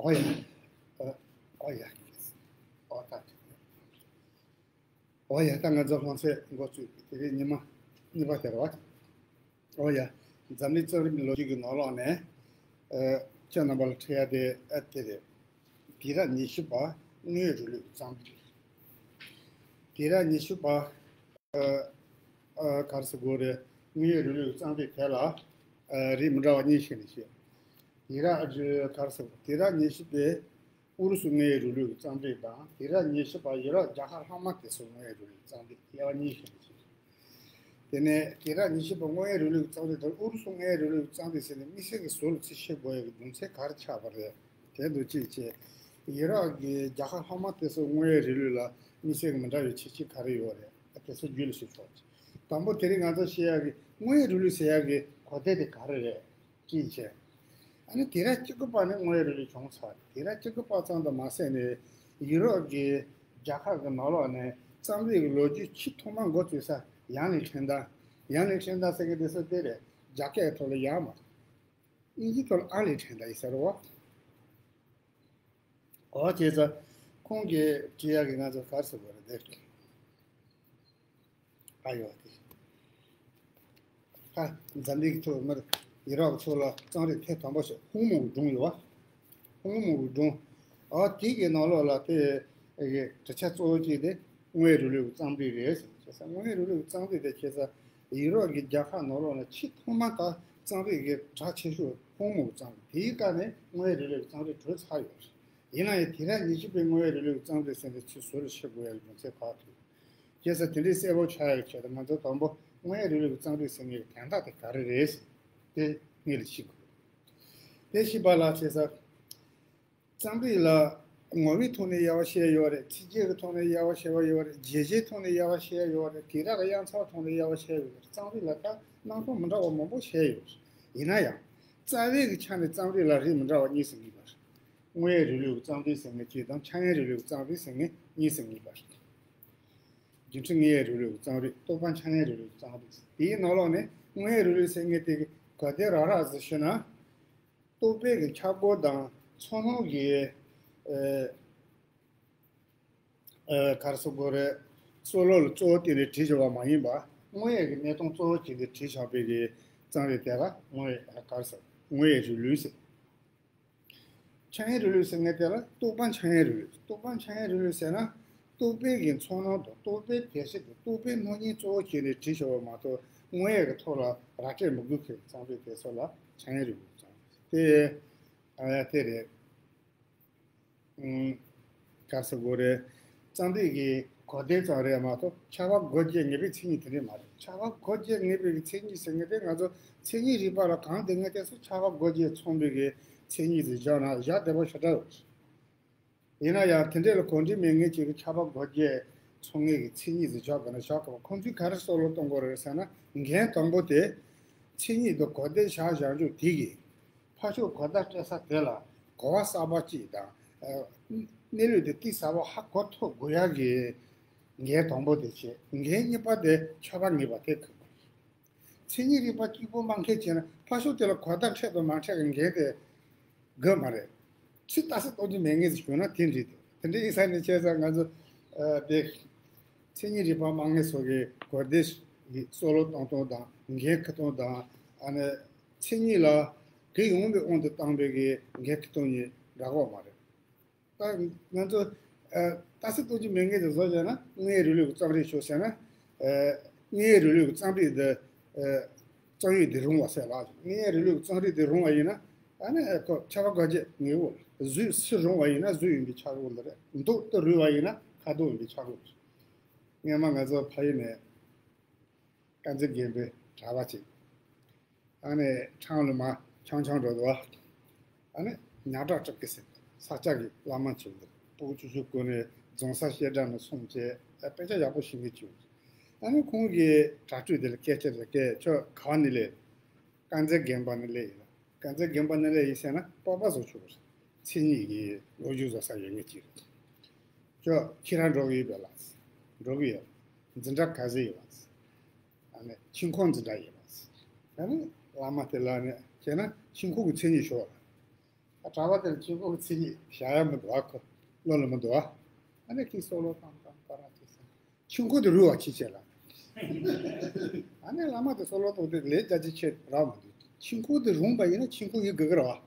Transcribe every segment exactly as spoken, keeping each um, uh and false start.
ཨོ་ཡ། ཨོ་ཨོ་ཡ། ཨོ་ད། ཨོ་ཡ། ད་ང་ཚོ་སློབ་ཚན་འགོ་བཙུགས་དེ་རིང་ཉི་མ་གཉིས་པ་དེ་རེད་བ། ཨོ་ཡ། འཛམ་གླིང་རྩོམ་རིག་ལོ་རྒྱུས་ཀྱི་ནང་ལོགས་ནས། ཨ། ཁྱེད་རྣམ་པ་ལ་འཕྲད་ཡ་དེ་ཨ་དེ་རེད། དུས་རབས་ཉི་ཤུ་པ་དངོས་ཡོད་རིང་ལུགས་རྩོམ་རིག་དུས་རབས་ཉི་ཤུ་པ། ཨ། ཨ། ག་རེ་ཟེར་དགོས་རེད། དངོས་ཡོད་རིང་ལུགས་རྩོམ་རིག་དེ་ལ། ཨ། རིགས་མི་འདྲ་བ་གཉིས་ཤིག་ནས་བཤད། དུས་རབས་ག་རེ་ཟེར་དགོས། དུས་རབས་ཉི་ཤུ་པའི་ཨུ་རུ་སུ་དངོས་ཡོད་རིང་ལུགས་རྩོམ་རིག་དང་། དུས་རབས་ཉི་ཤུ་པ་ཡུ་རོབ་རྒྱལ་ཁབ་ལྷག་མ་དེ་ཚོའི་དངོས་ཡོད་རིང་ལུགས་རྩོམ་རིག་དབྱེ་བ་གཉིས་ཤིག་ནས་བཤད། དེ་ནས་དུས་རབས་ཉི་ཤུ་པ་དངོས་ཡོད་རིང་ལུགས་རྩོམ་རིག་དང་ཨུ་རུ་སུ་དངོས་ཡོད་རིང་ལུགས་རྩོམ་རིག་ཟེར་ནས་དམིགས་བསལ་གྱི་ཟུར་ལ་ཚིག་ཤེས་དགོས་ཡག་གི་རྒྱུ་མཚན་ག་རེ་ཆགས་པ་རེད། དེ་འདུག་ཅིག་བྱས། ཡུ་རོབ་ཀྱི་རྒྱལ་ཁབ་ལྷག་མ་དེ་ཚོ་དངོས་ཡོད་རིང་ལུགས་ལ་དམིགས་བསལ་གྱི་མི་འདྲ་བའི་ཁྱད་ཆོས་ག་རེ་ཡོད་རེད། དེ་ཚོ་རྒྱུད་ལ་ཞུ་ཆོག་དང་པོ་དེ་རིང་ང་ཚོ་བཤད་ཡག་གི་དངོས་ཡོད་རིང་ལུགས་ཟེར་ཡག་གི་གོ་དོན་དེ་ག་རེ་རེད། ཅིག་བྱས། ཨ་ནི་དུས་རབས་བཅུ་དགུ་པ་ནས་དངོས་ཡོད་རིང་ལུགས་བྱུང་ཚར། དུས་རབས་བཅུ་དགུ་པ་ཙམ་དུ་མ་ཟད་ནས་ཡུ་རོབ་ཀྱི་རྒྱལ་ཁབ་ཀྱི་ནང་ལོགས་ནས་རྩོམ་རིག་གི་ལོ་རྒྱུས་ཆེས་ཐོག་མར་འགོ་བཙུགས་ས་ཡང་ལེ་ཁྲིན་ཏན། ཡང་ལེ་ཁྲིན་ཏན་ཟེར་མཁན་དེ་ཚོ་དེ་རེད། རྒྱ་སྐད་ཐོག་ལ་ཡང་མ། དབྱིན་ཇིའི་ཐོག་ལ་ཨ་ལེ་ཁྲིན་ཏན་ཡིན་ཟེར་བ། འོ་བྱས་ཙང་ཁོང་གིས་བྲིས་ཡག་གི་ང་ཚོ་ག་རེ་ཟེར་དགོས་རེད་དེ། ཨ་ཡོད་དེ། ད་འཛམ་གླིང་གི་ཐོག་མར་ཡུ་རོབ་ཚོ་ལ་རྩོམ་རིག་ཐེངས་དང་པོ་ཞིག་ཧུང་མུའུ་སྒྲུང་ཡོད་བ། ཧུང་མུའུ་སྒྲུང་། ཨ་དེ་གི་ནང་ལོགས་ལ་དེ་གི་གྲུབ་ཆ་གཙོ་བོ་གཅིག་དེ་དངོས་ཡོད་རིང་ལུགས་རྩོམ་རིག་རེད་ཟེར། བྱས་ཙང་དངོས་ཡོད་རིང་ལུགས་རྩོམ་རིག་དེ་བྱས་ཙང་ཡུ་རོབ་ཀྱི་རྒྱལ་ཁབ་ནང་ལོགས་ལ་ཆེས་ཐོག་མ་ད་རྩོམ་རིག་གི་གྲས་ཆེ་ཤོས་ཧུང་མུའུ་རྩོམ་རིག་དེའི་སྐབས་ནས་དངོས་ཡོད་རིང་ལུགས་རྩོམ་རིག་གྲུབ་ཚར་ཡོད་རེད། ཡིན་ན་ཡང་དུས་རབས་ཉི་ཤུ་པའི་དངོས་ཡོད་རིང་ལུགས་རྩོམ་རིག་ཟེར་ནས་ཚིག་ཟུར་ལ་ཤེས་དགོས་ཡག་རྒྱུ་མཚན་ག་ཐུག་བྱས་ཙང་དེ་འདྲའི་གསལ་པོ་ཆགས་ཡག་ཆེད་དུ་ང་ཚོ་དང་པོ་དངོས་ཡོད་རིང་ལུགས་རྩོམ་རིག་ཟེར་མཁན་གྱི་དོན་དག་དེ་ག་རེ་རེད་ཟེར་དེ་དངོས་ལ་ཤེས་དགོས། དེ་ཤེས་པ་ལ་བྱས་ཙང་རྩོམ་རིག་ལ་ངོ་བོའི་ཐོག་ནས་དབྱེ་བ་ཕྱེ་ཡོད་རེད། ཚིག་གི་ཐོག་ནས་དབྱེ་བ་ཕྱེ་བ་ཡོད་རེད། བརྗོད་བྱའི་ཐོག་ནས་དབྱེ་བ་ཕྱེ་ཡོད་རེད། སྒྱུ་རྩལ་དབྱངས་འཚེར་ཐོག་ནས་དབྱེ་བ་ཕྱེ་ཡོད་རེད། རྩོམ་རིག་ལ་ད་རྣམ་གྲངས་མི་འདྲ་བ་མང་པོ་ཕྱེ་ཡོད་རེད། ཡིན་ན་ཡང་རྩ་བའི་གི་ཆ་ནས་རྩོམ་རིག་ལ་རིགས་མི་འདྲ་བ་གཉིས་སུ་ངེས་པ་རེད། དངོས་ཡོད་རིང་ལུགས་རྩོམ་རིག་ཟེར་མཁན་གཅིག་དང་ཆ་ཡོད་རིང་ལུགས་རྩོམ་རིག་ཟེར་མཁན་གཉིས་སུ་ངེས་པ་རེད། རྒྱུ་འབྲས་དངོས་ཡོད་རིང་ལུགས་རྩོམ་རིག་རྟོགས་པ་ཆ་ཡོད་རིང་ལུགས་རྩོམ་རིག་དེའི་ནང་ལོགས་ནས་དངོས་ཡོད་རིང་ལུགས་ཟེར་མཁན་དེ་གི་གོ་དོན་རགས་རགས་ཟིག་ཞུས་ན། རྟོག་པའི་གི་ཁྱབ་སྒོ་དང་ཚོར་སྣང་གི་ཨ་ཨ་ག་རེ་ཟེར་དགོས་རེད། སྲོལ་ལུགས་ལ་གཙོ་བོ་བརྟེན་ནས་བྲིས་བཞག་པ་མ་ཡིན་པ། དངོས་ཡོད་ཀྱི་གནས་སྟངས་གཙོ་བོ་བྱས་ཏེ་བྲིས་བཞག་པའི་གི་རྩོམ་རིག་དེ་ལ་དངོས་ཡོད་ག་རེ་ཟེར། དངོས་ཡོད་རིང་ལུགས་ཟེར། ཆ་ཡོད་རིང་ལུགས་ཟེར་མཁན་དེ་ལ་རྟོགས་པ་ཆ་ཡོད་རིང་ལུགས། རྟོགས་པ་ཆ་ཡོད་རིང་ལུགས་ཟེར་ན། རྟོག་པའི་གི་ཚོར་སྣང་དང་རྟོག་པའི་བདེ་གཤེགས་དང་རྟོག་པའི་སྣང་བརྙན་གཙོ་བོ་བྱས་ནས་བྲིས་བཞག་པ་མ་གཏོགས་དངོས་ཡོད་ཀྱི་ཐོག་ལ་ར་སྤྲོད་མི་དགོས་མཁན་གྱི་རྩོམ་རིག་དེ་ཚོ་ལ་ཆ་ཡོད་རིང་ལུགས་རྩོམ་རིག་དེ། ཨ་དེ་རེད། ཨུམ། ག་རེ་ཟེར་དགོས་རེད། རྩོམ་རིག་གི་གོ་དོན་ཙམ་རེད་མ་གཏོགས་ཁྱབ་པ་སྒོ་འབྱེད་ངེས་པའི་མཚན་ཉིད་དེ་འདྲ་མ་རེད། ཁྱབ་པ་སྒོ་འབྱེད་ངེས་པའི་མཚན་ཉིད་ཟེར་མཁན་དེ་ང་ཚོ་མཚན་ཉིད་རིག་པ་ལ་གང་ལྡན་མཁན་དེ་ཚོ་ཁྱབ་པ་སྒོ་འབྱེད་མཚོན་པའི་གི་མཚན་ཉིད་ཟེར་བཞག་ན་བཞག་བདེ་པོ་ཞེ་དྲག་ཡོད། ཡིན་ན་ཡང་དེ་འདྲ་ལ་གོ་འདྲིས་མེད་མཁན་ཅིག་གི་ཁྱབ་པ་སྒོ་འབྱེད་མཚོན་མཁན་གྱི་མཚན་ཉིད་ཟེར་བཞག་དགོས་ན་བཞག་དགོས་པ། ཁོང་ཚོས་ག་རེ་སྲོལ་ལ་གཏོང་དགོས་རེད་ཟེར་ན། འགན་དང་པོ་དེ་མཚན་ཉིད་དང་གོ་དོན་བཞག་བཞག་འཇུག་དེ་གི་ཕར་ཕྱོགས་གོ་བརྡ་སྤྲད་ས་དེ་ལ་གོ་བ་གསར་པ་གཅིག་དང་། ཨ། གནས་ལུགས་དེ་གཏིང་ཟབ་པོ་ཧ་གོ་ཐུབ་དགོས་ཡག་གི་འགན་དང་པོ་དེ་བྱས། འགན་གཉིས་པ་དེ་ཁྱབ་པ་ངེས་པ་དེ་གི་མཚན་ཉིད་རིག་པ་གཅིག་པུ་མ་མཁས་བྱས་ན་ཕར་ཕྱོགས་དེ་ལ་གོ་བརྡ་འཕྲོད་དང་མ་འཕྲོད་ཀྱི་འགན་དེ་དགོས་མ་རེད། ཚིག་ལྟ་ས་རྟོག་རྒྱུ་མེད་ངེས་ཟེར་ཞུ་ན་དེ་འགྲིག་འདུག་དེ་འདྲ་ཡིན་ས་ནས་བྱས་ཙང་ང་ཚོ་ཨ་དེ་མཚན་ཉིད་རིག་པ་མ་མཁས་ཚོ་གི་གོ་བདེ་གི་སྲོལ་ལུགས་གཏོང་སྟངས་དང་འགན་འཁུར་སྟངས་དང་། ཨ་ནི་མཚན་ཉིད་ལ་གུ་ཡངས་པའི་དབང་དུ་བཏང་བའི་གི་འགན་འཁུར་སྟངས་གཉིས་འདྲ་གི་ཡོད་མ་རེད། ད་ང་ཚོ་ཨ་ལྟ་ས་རྟོག་རྒྱུ་མེད་མཁན་དེ་བཟོ་བྱས་ན་དངོས་ཡོད་རིང་ལུགས་རྩོམ་རིག་ཤོག་ཟེར་ན། ཨ་དངོས་ཡོད་རིང་ལུགས་རྩོམ་རིག་འདི་ཨ་རྩོམ་ཡིག་འདི་རུང་བ་ཟེར་ལ། དངོས་ཡོད་རིང་ལུགས་རྩོམ་རིག་འདི་རུང་བ་ཡིན་ན་ཨ་ནི་ཁོ་ཁྱབ་པ་སྒོ་འབྱེད་ངེས་པོ་རེད། གཟུགས་སུ་རུང་བ་ཡིན་ན་གཟུགས་ཡིན་པས་ཁྱབ་དགོས་འདི་རེད། མདོག་ཏུ་རུང་བ་ཡིན་ན་ཁ་དོག་ཡིན་པས་ཁྱབ་དགོས་རེད། སྔོན་མ་ང་ཚོ་ཕ་ཡུལ་ནས་དཀར་མཛེས་དགོན་པའི་གྲྭ་པ་ཅིག་ཨ་ནི་འཕྲང་ལ་མར་འཁྱམ་འཁྱམ་འགྲོ་འདུག་ཨ་ནི་ཉག་ཕྲ་སྤྲུལ་སྐུ་ཟེར་ས་སྐྱ་གི་བླ་མ་ཅིག་འདུག་སྤུ་གུ་ཆུང་ཆུང་སྒོ་ནས་རྫོང་སར་བཤད་གྲྭ་ནས་སོང་བྱས་དཔེ་ཆ་ཡག་པོ་ཤེས་མཁན་ཅིག་ཨ་ནི་ཁོང་གིས་གྲྭ་སྤྲུལ་དེ་ལ་སྐད་ཆ་རེ་བཀོད། ཁྱོད་ག་བ་ནས་སླེབས། དཀར་མཛེས་དགོན་པ་ནས་སླེབས་ཡིན། དཀར་མཛེས་དགོན་པ་ནས་སླེབས་ཡིན་ཟེར་ན་སྤོབས་པ་བཟོ་ཆོག་གི་རེད། མཚན་ཉིད་ཀྱི་ལོ་རྒྱུས་བཟོ་ས་ཡོད་མཁན་ཅིག་རེད། ཁྱོད་ཁྱེད་རང་འགྲོ་གི་ཡོད་པས་ལགས། འགྲོ་གི་ཡོད། འཛིན་གྲྭ་ག་ཚོད་ཡོད་པས། ཨ་ནི་ཆིང་ཁོང་འཛིན་གྲྭ་ཡོད་པས། ཨ་ནི་བླ་མ་དེ་ལ་ནི་བྱས་ན་ཆིང་ཁོང་གི་མཚན་ཉིད་ཤོད་ལ། ད་གྲྭ་པ་དེར་ཆོས་འཁོར་མཚན་ཉིད་བཞག་ཡ་མི་འདུག་ཨ། ཁོ་བློ་ལ་མི་འདུག་ཨ། ཨ་ནི་ཁྱི་སོ་ལོ་དང་དང་པ་ར་ཅི་ཟེར། ཆོས་འཁོར་དུ་རུལ་བ་ཅི་བྱེད་ལ། ཨ་ནི་བླ་མ་དེ་སོ་ལོ་ཏོག་དེ་ལས་རྒྱ་ཆེ་ཆེ་རག་མི་འདུག་ཆོས་འཁོར་དུ་རུང་བ་ཡིན་ན་ཆོས་འཁོར་ཡིན་དགོས་ཀྱི་རེད་བ།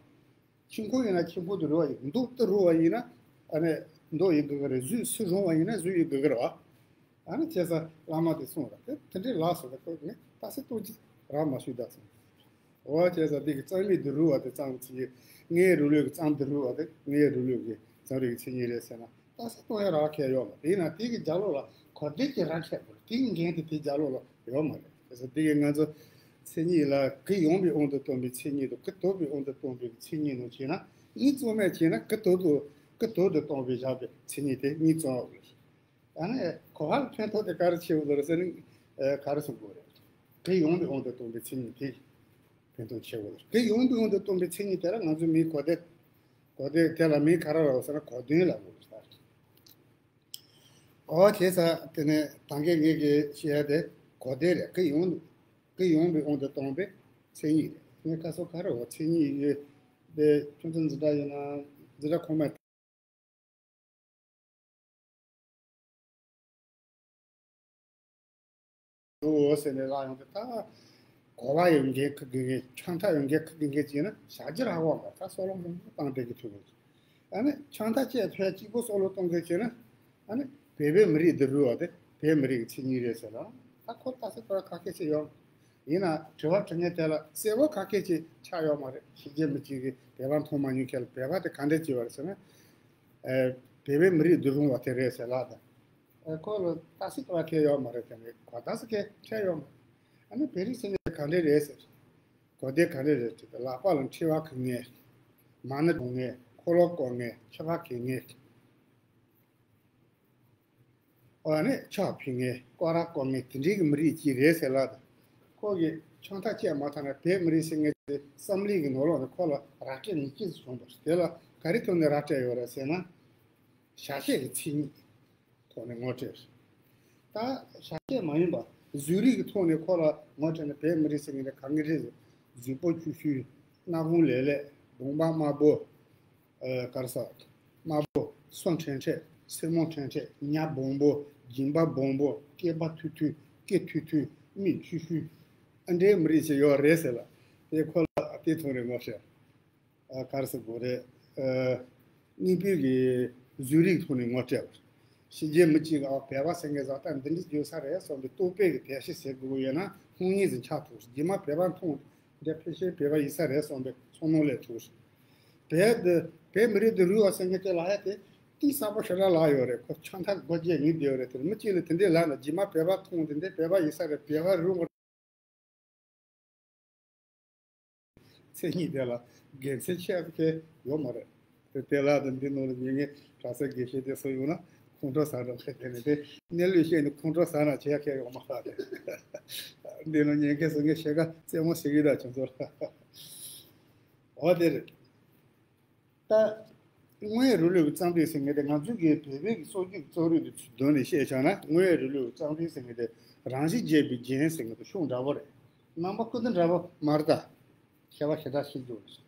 ཆོས་འཁོར་ཡིན་ན་ཆོས་འཁོར་དུ་རུལ་བ་ཡིན། མདོ་དུ་རུལ་བ་ཡིན་ན་ཨ་ནི་མདོ་ཡིན་དགོས་ཀྱི་རེད། བཟོས་སུ་རུང་བ་ཡིན་ན་བཟོས་ཡིན་དགོས་ཀྱི་རེད་བ། ཨ་ནི་བྱས་ཙང་བླ་མ་དེ་གསུངས་ར། དེ་དེ་འདྲའི་ལགས་སོ། ད་ཁོ་ངས་ད་སེ་ཏོག་ཅིག་རག་མ་ཞུས་ད་གསུངས། འོ་བྱས་ཙང་འདི་གི་གཙང་མིག་ཏུ་རུལ་བ་དེ་གཙང་ཚིག་ལྔའི་རུ་ལུགས་ཀྱི་གཙང་དུ་རུལ་བ་དེ་ལྔའི་རུ་ལུགས་ཀྱི་གཙང་རིགས་ཀྱི་མཚན་ཉིད་རེད་ཟེར་ན། ད་སེ་ཏོག་ཡ་རག་ཁྱེར་ཡོད་མ་རེད། ཡིན་ན་དེ་གི་རྒྱབ་ལོགས་ལ་གོ་བདེ་གི་རག་ཁྱེར་དགོས་རེད། དེ་གི་འགན་དེ་དེ་རྒྱབ་ལོགས་ལ་ཡོད་མ་རེད། བྱས་ཙང་འདི་གི་ང་ཚོ་མཚན་ཉིད་ལ་གུ་ཡངས་པའི་དབང་དུ་གཏོང་བའི་མཚན་ཉིད་དང་གུ་དོག་པའི་དབང་དུ་གཏོང་བའི་མཚན་ཉིད་ནང་བྱས་ན། གཉིས་བརྩོན་མེད་བྱས་ན་གུ་དོག་ཏུ་གུ་དོག་ཏུ་གཏོང་བའི་བཞག་པའི་མཚན་ཉིད་དེ་གཉིས་བརྩོན་འོག་རེད། ད་ནི་གོ་བ་ལ་ཕན་ཐོགས་དེ་ག་རེ་ཆེ་བོ་ལ་ཟེར་ན། ཨ། ག་རེ་གསུང་དགོས་རེད། གུ་ཡངས་པའི་དབང་དུ་གཏོང་པའི་མཚན་ཉིད་དེ་ཕན་ཐོགས་ཆེ་བོ་རེད། གུ་ཡངས་པའི་དབང་དུ་གཏོང་པའི་མཚན་ཉིད་དེ་ལ་ང་ཚོ་མིང་གོ་བདེ། གོ་བདེ་དེ་ལ་མིང་ག་རེ་ལབ་ཟེར་ན་གོ་དོན་ལབ་དགོས་རེད། འོ་བྱས་ཙང་དེ་ནས་ད་གིན་ངེད་ཀྱིས་བཤད་ཡ་དེ་གོ་བདེ་རེད། གུ་ཡངས། གུ་ཡངས་པའི་དབང་དུ་གཏོང་པའི་མཚན་ཉིད་རེད། ངས་ཁ་སང་ག་རེ་འོ་མཚན་ཉིད་ཡོད་དེ་ཁྱོད་ཚོ་འཛིན་གྲྭ་ཡིན་ན་འཛིན་གྲྭ་གོང་མ། འོ་ཟེར་ནས་ལབ་ཡོང་དུས། ད་གོ་བ་ཡོད་མཁན་ཁུ་གི་མཁན། ཕྱག་མཐའ་ཡོད་མཁན་ཁུ་གི་མཁན་བྱས་ན་བྱ་རྒྱུ་རག་གི་ཡོད་མ་རེད། ད་སོ་ལོ་མང་པོ་བཏང་བསྡད་ཀྱི་ཐུག་གི། ཨ་ནི་ཕྱག་མཐའ་བཅད་ཐུབ་ཡ་གཅིག་པོ་སོ་ལོ་གཏོང་མཁན་བྱས་ན། ཨ་ནི་བོད་པའི་མི་རིགས་འདི་རུལ་བ་དེ་བོད་མི་རིགས་ཀྱི་མཚན་ཉིད་རེད་ཟེར་ལ། ད་ཁོ་ལྟ་ཚེ་ཁོ་ཁ་སྐད་ཆ་ཡོང་། ཡིན་ན་དྲི་བ་དྲི་མཁན་དེ་ལ་གསལ་པོ་ཁ་སྐད་ཅིག་ཆགས་ཡོད་མ་རེད། ཕྱི་རྒྱལ་མི་གཅིག་གིས་བོད་པ་མཐོང་མ་མྱོང་མཁན་ལ་བོད་པ་དེ་ག་འདྲ་བྱས་པ་རེད་ཟེར་ན། ཨ། བོད་པའི་མི་རིགས་འདི་རུལ་བ་དེ་རེད་ཟེར་ལབ་དང་། ཨ། ཁོ་ལ་ཏག་སེ་ཏག་ཁེལ་ཡོད་མ་རེད། དེ་ནས་གོ་ཏག་སེ་ཁེལ་ཁེལ་ཡོད་མ་རེད། ཨ་ནི་བོད་རིགས་ཟེར་ནས་ག་འདྲ་རེད་ཟེར། གོ་བདེ་ག་འདྲ་རེད་ཟེར་དུས། ལག་པ་ལ་མཁྲིས་པ་གི་ངེས། མ་ཎི་འདོན་ངེས། འཁོར་ལོ་བསྐོར་ངེས། ཕྱག་ཕ་གི་ངེས། ཨ་ནི་ཕྱག་ཕུལ་མཁན། སྐོར་ར་སྐོར་མཁན་དེ་འདྲའི་གི་མི་རིགས་ཅིག་རེད་ཟེར་ལབ་དང་། ཁོ་གིས་ཕྱག་མཐའ་བཅད་མ་ཐག་ནས་བོད་མི་རིགས་ཟེར་མཁན་དེ་བསམ་བློའི་གི་ནང་ལོགས་ནས་ཁོ་ལ་ར་སྤྲོད་ངེས་ཅན་ཞིག་བྱུང་བ་རེད། དེ་ལ་ག་རེ་ཐོག་ནས་ར་སྤྲོད་ཡོད་རེད་ཟེར་ན། བྱ་བྱེད་ཀྱི་མཚན་ཉིད་ཐོག་ནས་ངོ་སྤྲོད། ད་བྱ་བྱེད་མ་ཡིན་པ་བཟོ་རིག་གི་ཐོག་ནས་ཁོ་ལ་ངོ་སྤྲོད་ན། བོད་མི་རིགས་ཟེར་མཁན་དེ་གང་གི་རེད་ཟེར། གཟུགས་པོ་ཆུ་ཤུ། སྣ་ཁུང་ལེབ་ལེབ། གདོང་པ་དམར་པོ། ཨ། ག་རེ་ཟ། དམར་པོ། སོ་ཁྲེང་ཁྲེང་། སེན་མོ་ཁྲེང་ཁྲེང་། ཉ་སྦོམ་པོ། སྦྱིན་པ་སྦོམ་པོ། སྐེད་པ་མཐོ་མཐོ། སྐེ་མཐོ་མཐོ། མིག་ཆུ་ཤུ། ཨ་འདྲའི་མི་རིགས་ཤིག་ཡོད་རེད་ཟེར་ལ། དེ་ཁོ་ལ་དེ་མཐོང་རེ་ངོ་ཤེས། ཨ། ག་རེ་ཟེར་དགོས་རེད། ཨ། དངོས་པོའི་གི་བཟོ་རིག་ཐོག་ནས་ངོ་སྤྲད་པ། ཕྱི་རྒྱལ་མི་གཅིག་གིས་ཨ་བོད་པ་ཟེར་མཁན་ཟ་ལྟ་འདི་འདྲ་ཡོད་ས་རེད་བསམ་པའི་རྟོག་པའི་གི་དད་ཤེས་ཟེར་དགོས་ཀྱི་ཡོད་ན་སྣང་བརྙན་ཟིག་ཆགས་ཐུབ། རྗེས་མ་བོད་པ་མཐོང་འདི་ཕལ་ཆེར་བོད་པ་ཡིན་ས་རེད་བསམ་པའི་ཚོར་སྣང་སླེབས་ཐུབ། བོད་འདི་བོད་མི་རིགས་འདི་རུལ་བ་ཟེར་མཁན་དེ་ལབ་ཡ་དེ་གཏིང་ཟབ་པོ་ཞེ་དྲག་ལབ་ཡོད་རེད། ཁོ་ཕྱག་མཐའ་སྒོ་འབྱེད་ཡིན་བསྡད་ཡོད་རེད། དེར་མི་གཅིག་ལ་དེ་འདྲས་ལབ་ན་རྗེས་མ་བོད་པ་མཐོང་འདི་འདི་བོད་པ་ཡིན་ས་རེད། བོད་པ་རུལ་བ། མཚན་ཉིད་དེ་ལ་དགེ་མཚན་ཆེ་བ་གང་ཡོད་མ་རེད། དེ་དེ་ལ་དང་འདི་ནང་ལ་ཉན་མཁན་གྲྭ་ས་དགེ་བཤེས་དེ་ཚོ་ཡོང་ན་ཁོང་ཁྲོ་ཟ་འགྲོ་གི། དེ་ནས་དེ་གནས་ལུགས་བཤད་ནས་ཁོང་ཁྲོ་ཟ་ན་བྱེད་ཡ་གང་ཡོད་མ་རེད། འདི་ནང་ཉན་མཁན་ཚོ་ངས་བཤད་ཁ་རྩེད་མོ་ཟེར་གི་ད་ཁྱོད་ཚོར། འོ་དེ་རེད། ད་དངོས་ཡོད་རིགས་ལུགས་ཀྱི་གཙང་སྦྲ་ཟེར་མཁན་དེ་ང་ཚོའི་གི་བོད་པའི་གི་སྲོལ་རྒྱུན་གྱི་རྩོམ་རིག་དེ་ཚོའི་དོན་ནས་བཤད་བྱས་ན། དངོས་ཡོད་རིགས་ལུགས་ཀྱི་གཙང་སྦྲ་ཟེར་མཁན་དེ་རང་བཞིན་བརྗོད་པའི་རྒྱན་ཟེར་མཁན་དང་ཤུགས་འདྲ་པོ་རེད། རྣམ་པ་ཀུན་ཏུ་འདྲ་པོ་མ་རེད་ད། ཁྱད་པར་ཞེ་དྲག་ཕྱེ་རྒྱུ་རེད།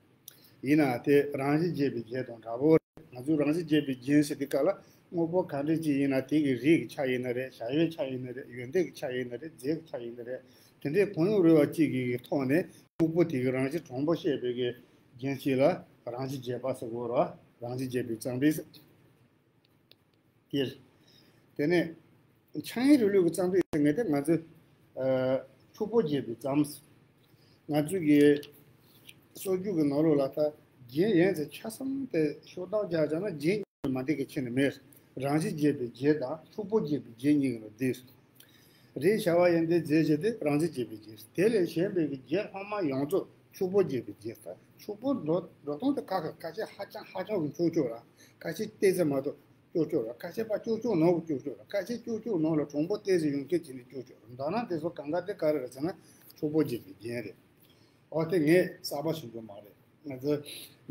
ཡིན་ནའང་དེ་རང་བཞིན་བརྗོད་པའི་རྒྱན་དང་འདྲ་པོ་རེད། ང་ཚོའི་རང་བཞིན་བརྗོད་པའི་རྒྱན་ཟེར་དུས་སྐབས་ལ་དངོས་པོ་ག་འདྲ་ཅིག་ཡིན་ན་དེ་གི་རིགས་ཀྱི་ཆ་ཡིན་ན་རེད། བྱ་བའི་ཆ་ཡིན་ན་རེད། ཡོན་ཏན་གྱི་ཆ་ཡིན་ན་རེད། རྫས་ཀྱི་ཆ་ཡིན་ན་རེད། དེ་འདྲའི་གང་ཡང་རུང་བ་གཅིག་གི་ཐོག་ནས་དངོས་པོ་དེ་གི་རང་བཞིན་དྲང་པོ་བཤད་པའི་གི་རྒྱན་གཅིག་ལ་རང་བཞིན་བརྗོད་པ་ཟེར་གོ་ར། རང་བཞིན་བརྗོད་པའི་གཙང་སྦྲ་ཟེར། དེ་རེད། དེ་ནས་ཕྱག་ཡིན་རིང་ལུགས་ཀྱི་གཙང་སྦྲ་ཟེར་མཁན་དེ་ང་ཚོས་ཨ་ཕྱུག་པོ་བརྗོད་པའི་གཙང་སྦྲ། ང་ཚོའི་གི་སྲོལ་རྒྱུན་གྱི་ནང་ལོགས་ལ་ད་རྒྱན་ཡིན་ཚེ་ཆ་ཚང་དེ་ཤོག་ལྡེབ་རྒྱག་བྱས་ན་རྒྱན་མ་འགྲིག་གི་ཁྱེར་ནས་མེད། རང་བཞིན་བརྗོད་པའི་རྒྱན་དང་ཕྱུག་པོ་བརྗོད་པའི་རྒྱན་གཉིས་ཀྱི་ནང་བསྡུས། རེད། བྱ་བ་ཡོན་ཏན་རྫས་བཞི་དེ་རང་བཞིན་བརྗོད་པའི་རྒྱན། དེ་ལས་གཞན་པའི་གི་རྒྱན་ལྷག་མ་ཡོངས་རྫོགས་ཕྱུག་པོ་བརྗོད་པའི་རྒྱན། ད་ཕྱུག་པོ་འགྲོ་འགྲོ་སྟངས་དེ་ཁ་ཁ་ཁ་ཤས་ཧ་ཅང་ཧ་ཅང་གི་ཀྱོག་ཀྱོག་ར། ཁ་ཤས་ཏོག་ཙམ་མ་གཏོགས་ཀྱོག་ཀྱོག་ར། ཁ་ཤས་པ་ཀྱོག་ཀྱོག་ནང་གི་ཀྱོག་ཀྱོག་ར། ཁ་ཤས་ཀྱོག་ཀྱོག་ནང་ལ་དྲང་པོ་ཏོག་ཙམ་ཡོང་མཁན་བྱས་ནས་ཀྱོག་ཀྱོག་ར། མདོར་ན་དེ་ཚོ་གང་ག་དེ་ག་རེ་རེད་ཟེར་ན་ཕྱུག་པོ་བརྗོད་པའི་རྒྱན་རེད། འོ་དེ་ངས་གསར་པ་ཞིག་འདུག་མ་རེད། ང་ཚོ་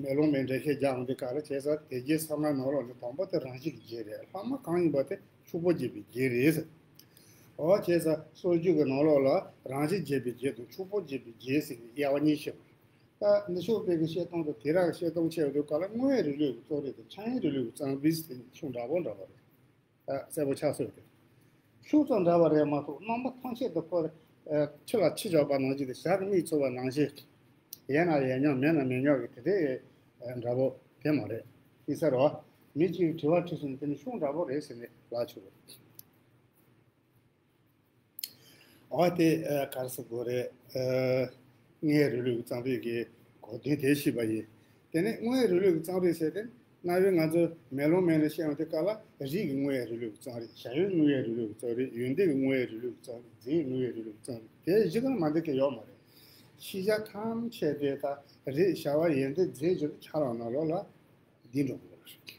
མེ་ལོང་མེ་འདྲེན་ཤེས་རྒྱག་འོང་དུས་ག་རེ་བྱས་ཙང་དེ་རྗེས་གསང་སྔགས་ནང་ལོགས་ནས་དང་པོ་དེ་རང་བཞིན་གྱི་རྒྱན་རེད། ལྷག་མ་གང་ཡིན་པ་དེ་ཕྱུག་པོ་བརྗོད་པའི་རྒྱན་རེད་ཟེར། འོ་བྱས་ཙང་སྲོལ་རྒྱུན་གྱི་ནང་ལོགས་ལ་རང་བཞིན་བརྗོད་པའི་རྒྱན་དང་ཕྱུག་པོ་བརྗོད་པའི་རྒྱན་ཟེར་ནས་དབྱེ་བ་གཉིས་ཕྱེ་བ་རེད། ད་འདི་ཤོག་དཔེ་གི་བཤད་སྟངས་དང་དེ་རག་གི་བཤད་སྟངས་ཆེ་བ་དུས་སྐབས་ལ་དངོས་ཡོད་རིགས་རུས་ཀྱི་རྩོམ་རིག་དང་ཆ་ཡོད་རིགས་རུས་ཀྱི་རྩོམ་རིག་ཟེར་ཤུགས་འདྲ་པོ་འདྲ་པོ་རེད། ད་གསལ་པོ་ཆགས་སྲོལ་རེད། ཤུགས་ཙམ་འདྲ་པོ་རེད་མ་གཏོགས་རྣམ་པ་ཐམས་ཅད་དུ་ཁོ་ཁྱི་ལ་ཁྱི་འཇོག་པ་ནང་བཞིན་དང་ཞག་གི་མིག་འཚོ་བ་ནང་བཞིན། ཡས་ན་ཡས་མྱོང་མེད་ན་མེད་མྱོང་གི་དེ་འདྲའི་འདྲ་པོ་དེ་མ་རེད། ཡིན་ས་རེད་བ། མི་གཅིག་གིས་དྲི་བ་དྲིས་སོང་ན་དེ་ནི་ཤུགས་འདྲ་པོ་རེད་ཟེར་ནས་ལབ་ཆོག་གི་རེད། འོ་དེ་ཨ་ག་རེ་ཟེར་དགོས་རེད། ཨ་དངོས་ཡོད་རིགས་རུས་ཀྱི་རྩོམ་རིག་གི་གོ་དོན་དེ་ཤེས་པ་ཡིན། དེ་ནས་དངོས་ཡོད་རིགས་རུས་ཀྱི་རྩོམ་རིག་ཟེར་ཏེ་རྣམ་དབྱེ་ང་ཚོ་མེ་ལོང་མེ་ལ་བཤད་ཡོང་དུས་སྐབས་ལ་རིགས་ཀྱི་དངོས་ཡོད་རིགས་རུས་ཀྱི་རྩོམ་རིག་བྱ་བའི་དངོས་ཡོད་རིགས་རུས་ཀྱི་རྩོམ་རིག་ཡོན་ཏན་གྱི་དངོས་ཡོད་རིགས་རུས་ཀྱི་རྩོམ་རིག་རྫས་ཀྱི་དངོས་ཡོད་རིགས་རུས་ཀྱི་རྩོམ་རིག་དེ་བཞི་ཀ་མ་འདི་ག་ཡོད་མ་རེད། ཤེས་བྱ་ཐམས་ཅད་དེ་ད་རིགས་བྱ་བ་ཡོན་ཏན་རྫས་བཞི་ཆ་ལག་ནང་ལོགས་ལ་འདུས་འགྲོ་དགོས་རེད།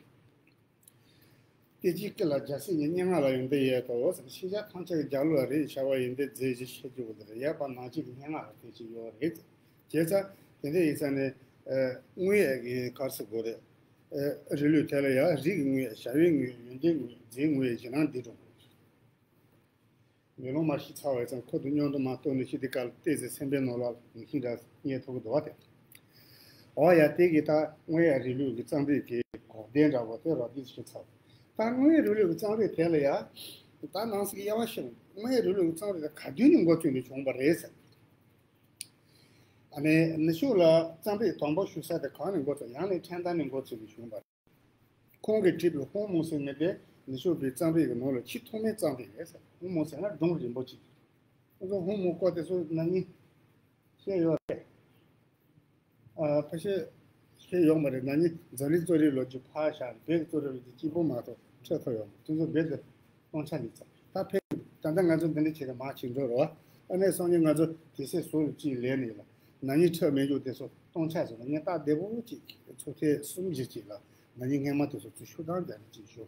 སྐད་ཅིག་སྐད་ལ་རྒྱལ་སྲས་ཉིད་སྙན་ངག་ལ་ཡོན་ཏན་ཡོད་དོ། ཤེས་བྱ་ཐམས་ཅད་ཀྱི་རྒྱལ་པོ་ལ་རིགས་བྱ་བ་ཡོན་ཏན་རྫས་བཞི་ཤེས་རྒྱུ་བོ་དེ་རེད། ཡོད་པ་ནང་བཞིན་གྱི་སྙན་ངག་ལ་དེ་བཞིན་ཡོད་རེད། བྱས་ཙང་དེ་འདྲ་ཡིན་ཙང་ནས་དངོས་ཡོད་ཀྱི་ག་རེ་ཟེར་དགོས་རེད། རིགས་རུས་དེ་ལ་ཡང་རིགས་ཀྱི་དངོས་ཡོད་བྱ་བའི་དངོས་ཡོད་ཡོན་ཏན་དངོས་ཡོད་རྫས་དངོས་ཡོད་ཞེ་ན་འདི་འགྲོ་དགོས། མེ་ལོང་མ་ཤི་ཚར་བའི་ཙང་ཁོ་དུ་སྙོན་དུ་མ་གཏོང་ནས་ཤི་དེ་གར་བལྟས་ཚེ་སེམས་པའི་ནང་ལ་ངེས་ཤིང་འདྲ་རྙེད་ཐུབ་ཀྱི་འདུག་བ་དེ། འོ་ཡ་དེ་གི་ད་དངོས་ཡོད་རིགས་རུས་ཀྱི་རྩོམ་རིག་གི་གོ་དོན་འདྲ་བོ་དེ་རོ་དེ་ཤི་ཚར། ད་དངོས་ཡོད་རིགས་རུས་ཀྱི་རྩོམ་རིག་དེ་ལ་ཡ། ད་ནང་གསེས་ཀྱི་དབྱེ་བ་ཤེས། དངོས་ཡོད་རིགས་རུས་ཀྱི་རྩོམ་རིག་དེ་ག་དུས་ནས་འགོ་བཙུགས་ནས་བྱུང་བ་རེད་ཟེར། ཨ་ནི་ནུ་ཞོ་ལ་རྩོམ་རིག་དང་པོ་ཞུ་ས་དེ་གང་ནས་འགོ་བཙུགས། ཡང་ནས་ཕྲན་ཏང་ནས་འགོ་བཙུགས་ནས་བྱུང་བ་རེད། ཁོང་གིས་བྲིས་པའི་ཧུང་མུང་ཟེར་མཁན་དེ་ནུ་ཞོ་པའི་རྩོམ་རིག་གི་ནང་ལ་ཆེས་ཐོག་མའི་རྩོམ་རིག་རེད་ཟེར། ཧུང་མུང་ཟེར་ན་སྒྲུང་རིང་པོ་ཅིག་ཁོང་ཚོ་ཧུང་མུང་སྐོར་དེ་ཚོ་ན་ནིང་བཤད་ཡོད་རེད། ཨ་ཕལ་ཆེར་བཤད་ཡོད་མ་རེད། ན་ནིང་འཛམ་གླིང་རྩོམ་རིག་ལོ་རྒྱུས་ཕར་བཞག་བོད་ཀྱི་རྩོམ་རིག་ལོ་རྒྱུས་གཅིག་པོ་མ་གཏོགས་འཕྲོད་ཐུབ་ཡོད་མ་རེད། དེ་ཚོ་རྦད་དེ་སྟོང་ཆ་ལས་ཚ། ད་ཕེབས་ད་ལྟ་ང་ཚོ་འདི་འདྲ་བྱས་ཏེ་མར་ཕྱིན་འགྲོ་རོགས། ཨ་ནེ་སང་ཉིན་ང་ཚོ་དུས་ཚོད་ཟུར་དུ་གཅིག་ལེན་ནས་ལ་ན་ནིང་འཕྲོད་མེད་རྒྱུ་དེ་ཚོ་སྟོང་ཆ་ཟེར་ལ་ངས་ད་བདེ་པོ་གཅིག་ཚོགས་ཐེངས་གསུམ་བཞི་གཅིག་ལ་ན་ནིང་སྔས་མ་དེ་ཚོ་ཚུར་ཤུགས་དང་ལྡན་ནས་གཅིག་ཞུ།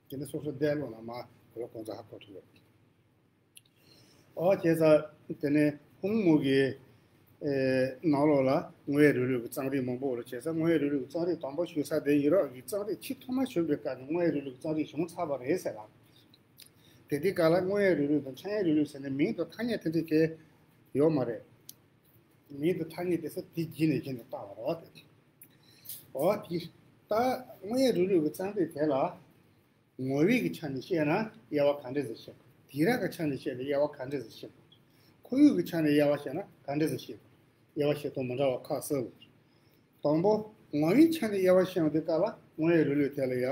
དེ་ནས་སོ་སོ་བསྡད་ལོག་ན་མ་གོ་ལ་གོང་ཚ་ཧ་གོ་ཐུབ་ཡོད། ཨོ་བྱས་ཙང་དེ་ནས་ཧུང་མུང་གི་ཨེ་ནང་ལོགས་ལ་དངོས་ཡོད་རིགས་རུས་ཀྱི་རྩོམ་རིག་མང་པོ་ཡོད་རེད། བྱས་ཙང་དངོས་ཡོད་རིགས་རུས་ཀྱི་རྩོམ་རིག་དང་པོ་ཞུ་ས་དེ་ཡུ་རོབ་ཀྱི་རྩོམ་རིག་ཆེས་ཐོག་མ་བྱུང་བའི་སྐབས་ནས་དངོས་ཡོད་རིགས་རུས་ཀྱི་རྩོམ་རིག་བྱུང་ཚར་བ་རེད་ཟེར་ལ། དེ་དུས་སྐབས་ལ་དངོས་ཡོད་རིགས་རུས་དང་ཆ་ཡོད་རིགས་རུས་ཟེར་ནས་མིང་དང་ཐ་སྙད་དེ་འདྲ་གང་ཡོད་མ་རེད། མིང་དང་ཐ་སྙད་དེ་ཚོ་དེ་བརྒྱུད་ནས་བརྒྱུད་ནས་བཏགས་པ་རེད་བ། དེ་འོ་དེ་ད་དངོས་ཡོད་རིགས་རུས་ཀྱི་རྩོམ་རིག་དེ་ལ། ངོ་བོའི་གི་ཆ་ནས་བཤད་ན་དབྱེ་བ་ག་འདྲ་ཟེར་བཤད་དགོས། དེང་རབས་ཀྱི་ཆ་ནས་བཤད་ན་དབྱེ་བ་ག་འདྲ་ཟེར་བཤད་དགོས། ཁོར་ཡུག་གི་ཆ་ནས་དབྱེ་བ་བཤད་ན་ག་འདྲ་ཟེར་བཤད་དགོས། དབྱེ་བ་བཤད་སྟངས་མི་འདྲ་བ་ཁ་གསལ་བོ། དང་པོ། ངོ་བོའི་ཆ་ནས་དབྱེ་བ་བཤད་ཡོང་དུས་སྐབས་ལ་དངོས་ཡོད་རིགས་རུས་དེ་ལ་ཡ།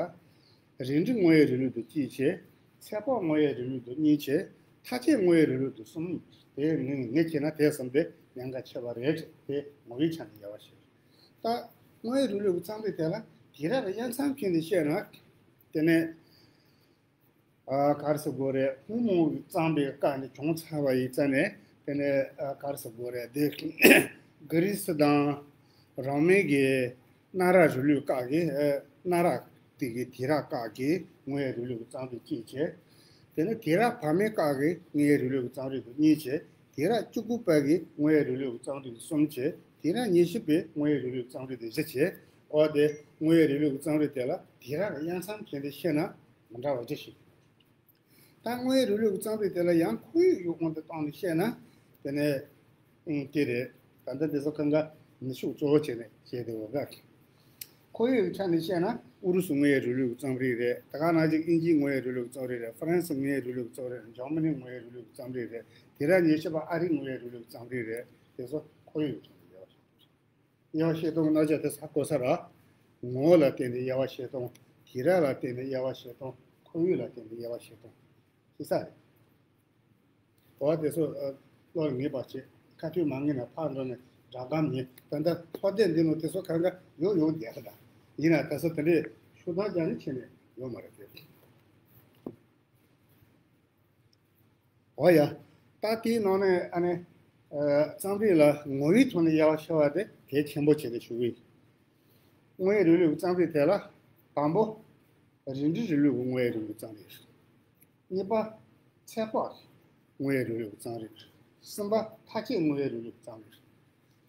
རིགས་འགྲེ་དངོས་ཡོད་རིགས་རུས་དང་གཅིག་བྱས། ཚད་དཔག་དངོས་ཡོད་རིགས་རུས་དང་གཉིས་བྱས། མཐའ་དཔྱད་དངོས་ཡོད་རིགས་རུས་དང་གསུམ། དེ་ངས་ངས་བྱས་ན་དེ་གསུམ་དེ་ཉེན་ཁ་ཆེ་བ་རེད། དེ་ངོ་བོའི་ཆ་ནས་དབྱེ་བ་བཤད། ད་དངོས་ཡོད་རིགས་རུས་ཀྱི་རྩོམ་རིག་དེ་ལ་དེང་རབས་དབྱེ་མཚམས་བྱས་ནས་བཤད་ན། དེ་ནས་ཨ་ག་རེ་ཟེར་དགོས་རེད། ཧུང་མུང་གིས་བརྩམས་པའི་སྐབས་ནས་བྱུང་ཚར་བ་ཡིན་ཙང་ནས། དེ་ནས་ཨ་ག་རེ་ཟེར་དགོས་རེད། དེ་གྷི་རི་སི་དང་རོ་མའི་གི་གནའ་རབས་རིང་ལུགས་སྐབས་ཀྱི་ཨ་གནའ་རབས་དེ་གི་དེང་རབས་སྐབས་ཀྱི་དངོས་ཡོད་རིགས་རུས་ཀྱི་རྩོམ་རིག་གཅིག་བྱས། དེ་ནས་དེང་རབས་བར་མའི་སྐབས་ཀྱི་དངོས་ཡོད་རིགས་རུས་ཀྱི་རྩོམ་རིག་གཉིས་བྱས། དེང་རབས་བཅུ་དགུ་པའི་གི་དངོས་ཡོད་རིགས་རུས་ཀྱི་རྩོམ་རིག་གསུམ་བྱས། དེང་རབས་ཉི་ཤུ་པའི་དངོས་ཡོད་རིགས་རུས་ཀྱི་རྩོམ་རིག་དེ་བཞི་བྱས། འོ་དེ་དངོས་ཡོད་རིགས་རུས་ཀྱི་རྩོམ་རིག་དེ་ལ་དེང་རབས་དབྱེ་མཚམས་བྱས་ཏེ་བཤད་ན་མི་འདྲ་བ་ཅི་ཞིག་ད་དངོས་ཡོད་རིགས་རུས་ཀྱི་རྩོམ་རིག་དེ་ལ་ཡང་ཁོར་ཡུག་ཡོད་དབང་དུ་བཏང་ནས་བཤད་ན། དེ་ནས་ཨང་དེ་རེད། ད་ལྟ་འདི་ཚོ་གང་ག་ནུས་ཤུགས་གཙོ་བོ་བྱས་ནས་བཤད་དེ་འོ་ག་ཁོར་ཡུག་གི་ཆ་ནས་བཤད་ན་ཨུ་རུ་སུ་དངོས་ཡོད་རིགས་རུས་ཀྱི་རྩོམ་རིག་རེད། ད་ག་ནང་བཞིན་དབྱིན་ཇིའི་དངོས་ཡོད་རིགས་རུས་ཀྱི་རྩོམ་རིག་རེད། ཧྥ་རན་སི་དངོས་ཡོད་རིགས་རུས་ཀྱི་རྩོམ་རིག་རེད། འཇར་མ་ནིའི་དངོས་ཡོད་རིགས་རུས་ཀྱི་རྩོམ་རིག་རེད། དེ་རབས་ཉི་ཤུ་པ་ཨ་རིའི་དངོས་ཡོད་རིགས་རུས་ཀྱི་རྩོམ་རིག་རེད། དེ་ཚོ་ཁོར་ཡུག་གི་ཆ་ནས་ཡོད། དབྱེ་བ་བཤད་སྟངས་རྣམ་གཞག་དེ་ས་གོ་ས་ར། ངོ་བོ་ལ་བརྟེན་ནས་དབྱེ་བ་བཤད་སྟངས། དུས་རབས་ལ་བརྟེན་ནས་དབྱེ་བ་བཤད་སྟངས། ཁོར་ཡུག་ལ་བརྟེན་ནས་དབྱེ་བ་བཤད་སྟངས། ཤེས་ས་རེད། འོ་དེ་ཚོ་ཨ་བློ་ལ་ངེས་པ་བྱེད། ཁ་ཐུག་མ་ངེས་ན་ཕར་འགྲོ་ནས་སྒྲ་སྒམ་ཉན། ད་ལྟ་ཐོག་བརྡེག་འདི་ནང་དེ་ཚོ་གང་ག་ཡོད་ཡོད་བསྡད་ས་ད། ཡིན་ན་ད་ཚོ་དེ་འདྲས་ཤུགས་དང་རྒྱ་ནི་ཁྱེར་ནས་ཡོད་མ་རེད་དེ། འོ་ཡ། ད་དེའི་ནང་ནས་ཨ་ནི། ཨ་རྩོམ་རིག་ལ་ངོ་བོའི་ཐོག་ནས་དབྱེ་བ་ཕྱེ་བ་དེ་གལ་ཆེན་པོ་བྱས་ཏེ་ཞུ་གི་ཡིན། དངོས་ཡོད་རིགས་རུས་ཀྱི་རྩོམ་རིག་དེ་ལ། དང་པོ། རིགས་འགྲེ་རིང་ལུགས་ཀྱི་དངོས་ཡོད་རིགས་རུས་རྩོམ་རིག་རེད། གཉིས་པ། ཚད་དཔག་དངོས་ཡོད་རིང་ལུགས་ཀྱི་རྩོམ་རིག་རེད། གསུམ་པ། མཐའ་དཔྱད་དངོས་ཡོད་རིང་ལུགས་ཀྱི་རྩོམ་རིག་རེད།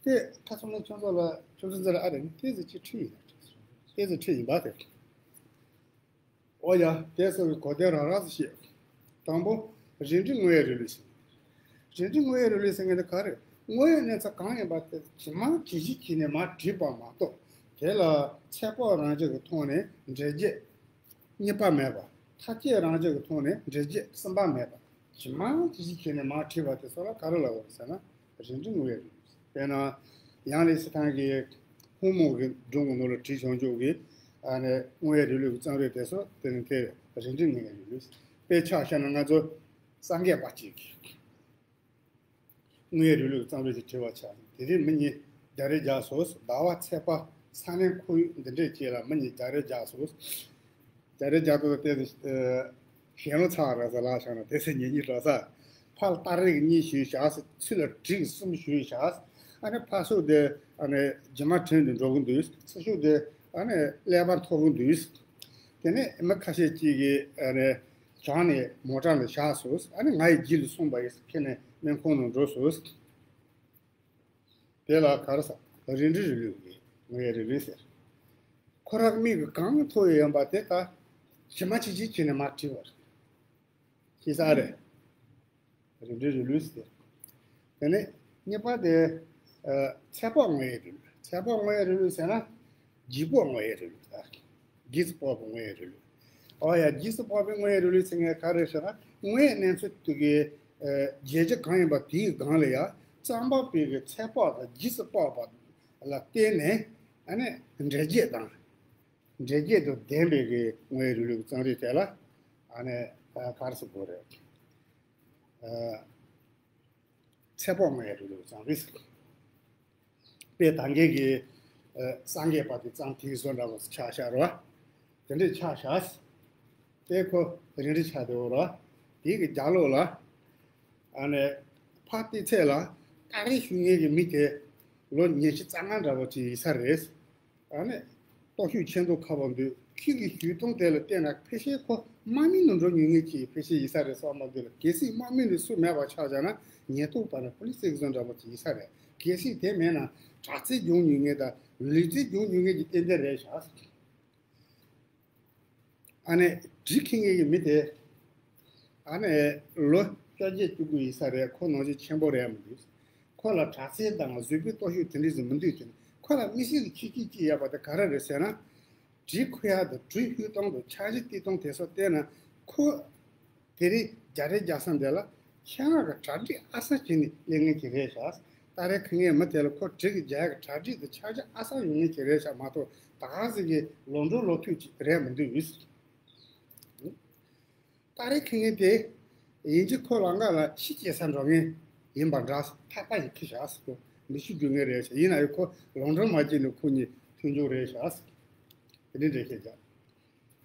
དེ་ཁ་སང་ནས་ཁྱོད་ཚོ་ལ་ཁྱོད་ཚོ་ཚོ་ལ་ཨ་རེ་ནི་ཏོག་ཙམ་ཅིག་འཁྲུལ་ཡིན་ན། ཏོག་ཙམ་འཁྲུལ་ཡིན་པ་དེ། ཨོ་ཡ། དེ་སོགས་ཀྱི་གོ་དོན་རང་རང་ཙམ་བཤད། དང་པོ། རིགས་འགྲེ་དངོས་ཡོད་རིང་ལུགས་ཟེར། རིགས་འགྲེ་དངོས་ཡོད་རིང་ལུགས་ཟེར་མཁན་དེ་ག་རེ། དངོས་ཡོད་གནས་ཚུལ་གང་ཡིན་པ་དེ་ཇི་མང་ཇི་བཞིན་བྱས་ནས་མར་བྲིས་པ་མ་གཏོགས། དེ་ལ་ཚད་དཔག་རང་བཞིན་གྱི་ཐོག་ནས་འགྲེལ་བརྗོད་གཉིས་པ་མེད་པ། མཐའ་དཔྱད་རང་བཞིན་གྱི་ཐོག་ནས་འགྲེལ་བརྗོད་གསུམ་པ་མེད་པ། ཇི་མང་ཇི་བཞིན་བྱས་ནས་མར་བྲིས་པ་དེ་ཚོ་ལ་ག་རེ་ལབ་དགོས་ཟེར་ན། རིགས་འགྲེ་དངོས་ཡོད་རིགས། དཔེར་ན། ཡང་ལེ་སི་ཐང་གི་ཧུང་མོ་གི་སྒྲུང་གི་ནང་ལ་བྲིས་བྱུང་ཆོག་གི། ཨ་ནི་དངོས་ཡོད་རིགས་ལུགས་ཀྱི་རྩོམ་རིག་དེ་ཚོ་དེ་ནི་དེ་རིགས་འགྲེ་དངོས་ཡོད་རིགས་ལུགས། དཔེ་ཆ་བཞག་ན་ང་ཚོ་སངས་རྒྱས་པ་གཅིག་གི་དངོས་ཡོད་རིགས་ལུགས་རྩོམ་རིག་ཅིག་བྲིས་པ་ཆགས། དེ་དུས་མི་གཉིས་རྒྱག་རེས་རྒྱག་སོང་། ཟླ་བ་ཚེས་པ་ས་གནས་ཁོར་ཡུག་འདི་འདྲས་ཅིག་ལ་མི་གཉིས་རྒྱག་རེས་རྒྱག་སོང་། རྒྱག་རེས་རྒྱག་སྟངས་དེ་ཞེ་ལོ་ཚ་ར་ས་ལ་བཞག་ན་དེ་ཚེ་ཉེ་ཉེ་འགྲོ་ས། ཕར་ལ་སྟ་རེ་གཉིས་ཞུས་བཞག། ཚུར་ལ་གྲི་གསུམ་ཞུས་བཞག། ཨ་ནི་ཕར་ཕྱོགས་དེ་ཨ་ནི་རྗེས་མ་དྲན་དུ་འགྲོ་གི་འདུག། ཚུར་ཕྱོགས་དེ་ཨ་ནི་ཀླད་པ་འཐོར་གི་འདུག། དེ་ནས་མི་ཁ་ཤས་ཅིག་གིས་ཨ་ནི་བྱང་ནས་མོ་ཊ་ལ་བཞག་སོང་། ཨ་ནི་ང་ཡི་རྗེས་ལ་སོང་བ་ཡིན། ཁྱེད་ནས་སྨན་ཁང་ནང་འགྲོ་སོང་། དེ་ལ་ག་རེ་ཟེར། རིགས་འགྲེ་རིགས་ལུགས་ཀྱི་དངོས་ཡོད་རིགས་ལུགས་ཟེར། ཁོ་རང་མིག་གིས་གང་མཐོང་ཡོད་པ་དེ་ལྟར་ཇི་མ་ཇི་བཞིན་བྱས་ནས་མར་བྲིས་པ་རེད། ཤེས་ས་རེད། རིགས་འགྲེ་རིགས་ལུགས་ཟེར། དེ་ནས་གཉིས་པ་དེ། ཨ། ཚད་དཔག་དངོས་ཡོད་རིགས་ལུགས། ཚད་དཔག་དངོས་ཡོད་རིགས་ལུགས་ཟེར་ན། རྗེས་དཔག་དངོས་ཡོད་རིགས་ལུགས་ཟེར། རྗེས་སུ་དཔག་པའི་དངོས་ཡོད་རིགས་ལུགས། འོ་ཡ། རྗེས་སུ་དཔག་པའི་དངོས་ཡོད་རིགས་ལུགས་ཟེར་མཁན་ག་རེ་ཟེར་ན། དངོས་ཡོད་གནས་ཚུལ་དེ་གའི། ཨ། བརྗོད་བྱ་གང་ཡིན་པ་དེའི་སྒང་ལ་ཡང་རྩོམ་པ་པོའི་གི་ཚད་དཔག་དང་རྗེས་སུ་དཔག་པ་ལ་བརྟེན་ནས། ཨ་ནི་འགྲེལ་བརྗོད་དང་། འགྲེལ་བརྗོད་དང་ལྡན་པའི་གི་དངོས་ཡོད་རིགས་ལུགས་རྩོམ་རིག་དེ་ལ། ཨ་ནི་ག་རེ་ཟེར་དགོས་རེད། ཨ། ཚད་དཔག་དངོས་ཡོད་རིགས་ལུགས་རྩོམ་རིག་ཟེར། དཔེ་ད་གིན་གྱི། ཨ། སངས་རྒྱས་པ་དེ་རྩོམ་དེའི་བཟོ་འདྲ་བོ་ཆགས་བཞག་རེད་བ། དེ་འདྲས་ཆགས་བཞག། དེ་ཁོ་རིགས་འགྲེ་ཆགས་བསྡད་ཡོད་རེད་བ། དེའི་གི་རྒྱབ་ལོགས་ལ། ཨ་ནི་ཕར་བལྟས་ཚད་ལ་ཏ་རེ་ཞུ་མཁན་གྱི་མི་དེ་ལོ་ཉི་ཤུ་རྩ་ལྔ་འདྲ་བོ་ཅིག་ཡིན་ས་རེད། ཨ་ནི་སྟོབས་ཤུགས་ཆེ་མདོག་ཁ་པོ་འདུག། ཁྱེད་ཀྱི་ཞུ་སྟངས་དེ་ལ་བལྟས་ན་ཕལ་ཆེར་ཁོ་དམག་མི་ནང་འགྲོ་མྱོང་མཁན་ཅིག་ཕལ་ཆེར་ཡིན་ས་རེད་བསམ་པ་འདུག་ལ། གལ་སྲིད་དམག་མི་འདི་སུ་མེད་པ་ཆགས་བཞག་ན་ཉེན་རྟོག་པ་ནས་པུ་ལི་སི་ཟེར་འདྲ་པོ་ཅིག་ཡིན་ས་རེད། གལ་སྲིད་དེ་མེད་ན་དྲག་རྩལ་སྦྱོང་མྱོང་མཁན་དང་ལུས་རྩལ་སྦྱོང་མྱོང་མཁན་གྱི་རྟེན་འབྲེལ་རེད་བཞག། ཨ་ནི་གྲི་འཁྱེར་མཁན་གྱི་མི་དེ། ཨ་ནི་ལོ་བཅོ་བརྒྱད་བཅུ་དགུ་ཡིན་ས་རེད། ཁོ་ནང་བཞིན་ཆེན་པོ་རེད་མི་འདུག། ཁོ་ལ་དྲག་རྩལ་དང་གཟུགས་པོའི་སྟོབས་ཤུགས་དེ་འདྲས་ཟིག་མི་འདུག་དེ་ནི་ཁོ་ལ་དམིགས་བསལ་གྱི་ཁྱད་ཆོས་གཅིག་ཡོད་པ་དེ་ག་རེ་རེད་ཟེར་ན། གྲི་འཁུར་ཡག་དང་གྲི་ཧུད་གཏོང་དང་འཆར་གཞི་བཏིང་སྟངས་དེ་ཚོ་བལྟས་ན་ཁོ། དེ་རིང་རྒྱག་རེས་རྒྱག་ས་འདི་ལ་ཆེད་མངགས་ཀྱི་གྲ་སྒྲིག་ཨ་གསར་བྱས་ནས་སླེབས་མཁན་ཅིག་རེད་ཤག། ད་རེས་ཁོ་ངའི་མི་དེ་ལ་ཁོ་གྲི་གི་རྒྱག་ཡག་གི་གྲ་སྒྲིག་དང་འཆར་གཞི་ཨ་གསར་ཡོད་མཁན་ཅིག་རེད་ཤག་མ་གཏོགས། ད་ག་ཟིག་གི་ལོ་འགྲོ་ལོ་ཐུག་ཅིག་རེད་མི་འདུག། ད་རེས་ཁོ་ངའི་དེ་ཡིན་གཅིག་ཁོ་ལམ་ཁ་ལ་ཤི་བྱེད་ས་འགྲོ་མཁན་ཡིན་པ་འདྲ། ཐག་པ་ཞིག་ཁུར་བཞག་ཟེར། མི་ཤི་རྒྱུ་ངེས་རེད་ཤག། ཡིན་ན་ཡང་ཁོ་ལོ་འགྲོ་མ་བྱས་ནས་ཁོ་གཉིས་མཐུན་འཇུག་རེད་ཤག་ཟེར། དེ་འདྲའི་འགྲེལ་བཤད་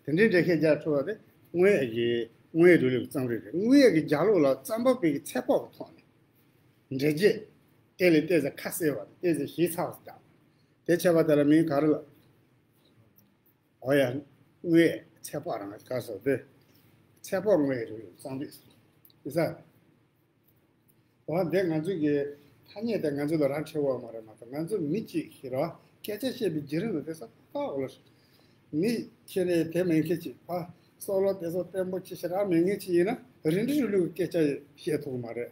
རྒྱག། དེ་འདྲའི་འགྲེལ་བཤད་རྒྱག་ཐུབ་པ་དེ་དངོས་ཡོད་ཀྱི་དངོས་ཡོད་རིགས་ལུགས་རྩོམ་རིག་རེད། དངོས་ཡོད་ཀྱི་རྒྱབ་ལོགས་ལ་རྩོམ་པ་པོའི་གི་ཚད་དཔག་གི་ཐོག་ནས་འགྲེལ་བརྗོད། དེ་ལས་ཏོག་ཙམ་ཁ་གསལ་བ་དང་ཏོག་ཙམ་ཞིབ་ཚགས་སུ་བཏང་། དེ་བྱས་པ་དེ་ལ་མིང་ག་རེ་ལབ། འོ་ཡ། དངོས་ཡོད་ཚད་དཔག་རང་ག་རེ་ཟེར་དེ། ཚད་དཔག་དངོས་ཡོད་རིགས་ལུགས་རྩོམ་རིག་ཟེར། འོ་འདི་ང་ཚོས་ཀྱི་ཐ་སྙད་དེ་ང་ཚོ་ལ་རང་འཁྲི་བ་མ་རེད་མ་གཏོགས། ང་ཚོ་མི་གཅིག་ཤི་ར་སྐད་ཆ་བཤད་པའི་བརྒྱུད་རིམ་ལ་དེ་ས་ཏག་ཏག་འོ་ལ། མི་ཁྱེད་རེད་དེ་མིན་མཁན་ཅིག་ཕ་སོག་ལོ་དེ་ཚོ་བརྟན་པོ་ཅི་ཞིག་རག་མེད་མཁན་ཅིག་ཡིན་ན་རིགས་འགྲེ་རིགས་ལུགས་ཀྱི་སྐད་ཆ་བཤད་ཐུབ་མ་རེད།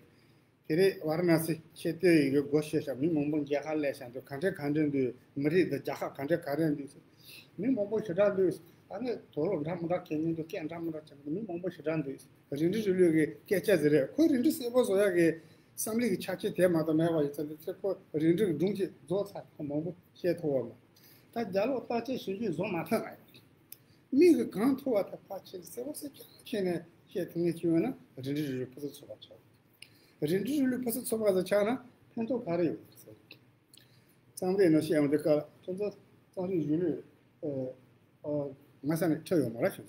དེ་རིང་ཝཱ་ར་ཎ་སི་ཆེས་མཐོའི་ཡི་གེ་སྒོ་ཕྱེ་ཤག། མི་མང་པོ་མཇལ་ཁ་སླེབས་ཤག་འདུག། ག་འདྲ་ག་འདྲ་འདུག། མི་རིགས་འདི་རྒྱལ་ཁབ་ག་འདྲ་ག་འདྲ་འདུག། མི་མང་པོ་ཞེ་དྲག་འདུག། ཨ་ནི་དུག་ལོག་འདྲ་མི་འདྲ་གྱོན་མཁན་འདུག། སྐད་འདྲ་མི་འདྲ་བྱེད་མཁན་འདུག། མི་མང་པོ་ཞེ་དྲག་འདུག། རིགས་འགྲེ་རིགས་ལུགས་ཀྱི་སྐད་ཆ་ཟེར་རེད། ཁོས་རིགས་འགྲེ་གསལ་པོ་བཟོ་ཡག་གི་བསམ་བློ་གི་ཆ་རྐྱེན་དེ་མ་གཏོགས་མེད་པ་ཡིན་ཙང་དེ་ཚེ་ཁོ་རིགས་འགྲེ་གི་སྒྲུང་ཅིག་རྫོགས་ཚར། ཁོ་མང་པོ་བཤད་ཐུབ་པ་མ། ད་རྒྱ་ལོག་བརྟག་དཔྱད་ཞིབ་འཇུག་བཟོ་མ་ཐུབ་ན་ཡང་། མིག་གིས་གང་མཐོང་བ་དེ་ཕར་ཕྱིན་གསལ་པོ་གསལ་རྐྱང་བྱས་ནས་བཤད་ཐུབ་མཁན་ཅིག་ཡོད་ན་རིགས་འགྲེ་རིགས་ལུགས་ཕུན་སུམ་ཚོགས་པ་ཆགས། རིགས་འགྲེ་རིགས་ལུགས་ཕུན་སུམ་ཚོགས་པ་ཟིག་ཆགས་ན་ཕན་ཐོགས་ག་རེ་ཡོད་ཟེར། རྩོམ་རིག་ནང་བཤད་ཡོང་དུས་སྐབས་ལ་ཁྱོད་ཚོ་རྩོམ་རིག་གཞུང་ལུགས། ཨ། ཨ། ང་ས་ནས་ཁྲིད་ཡོད་མ་རེད་ཁྱོད་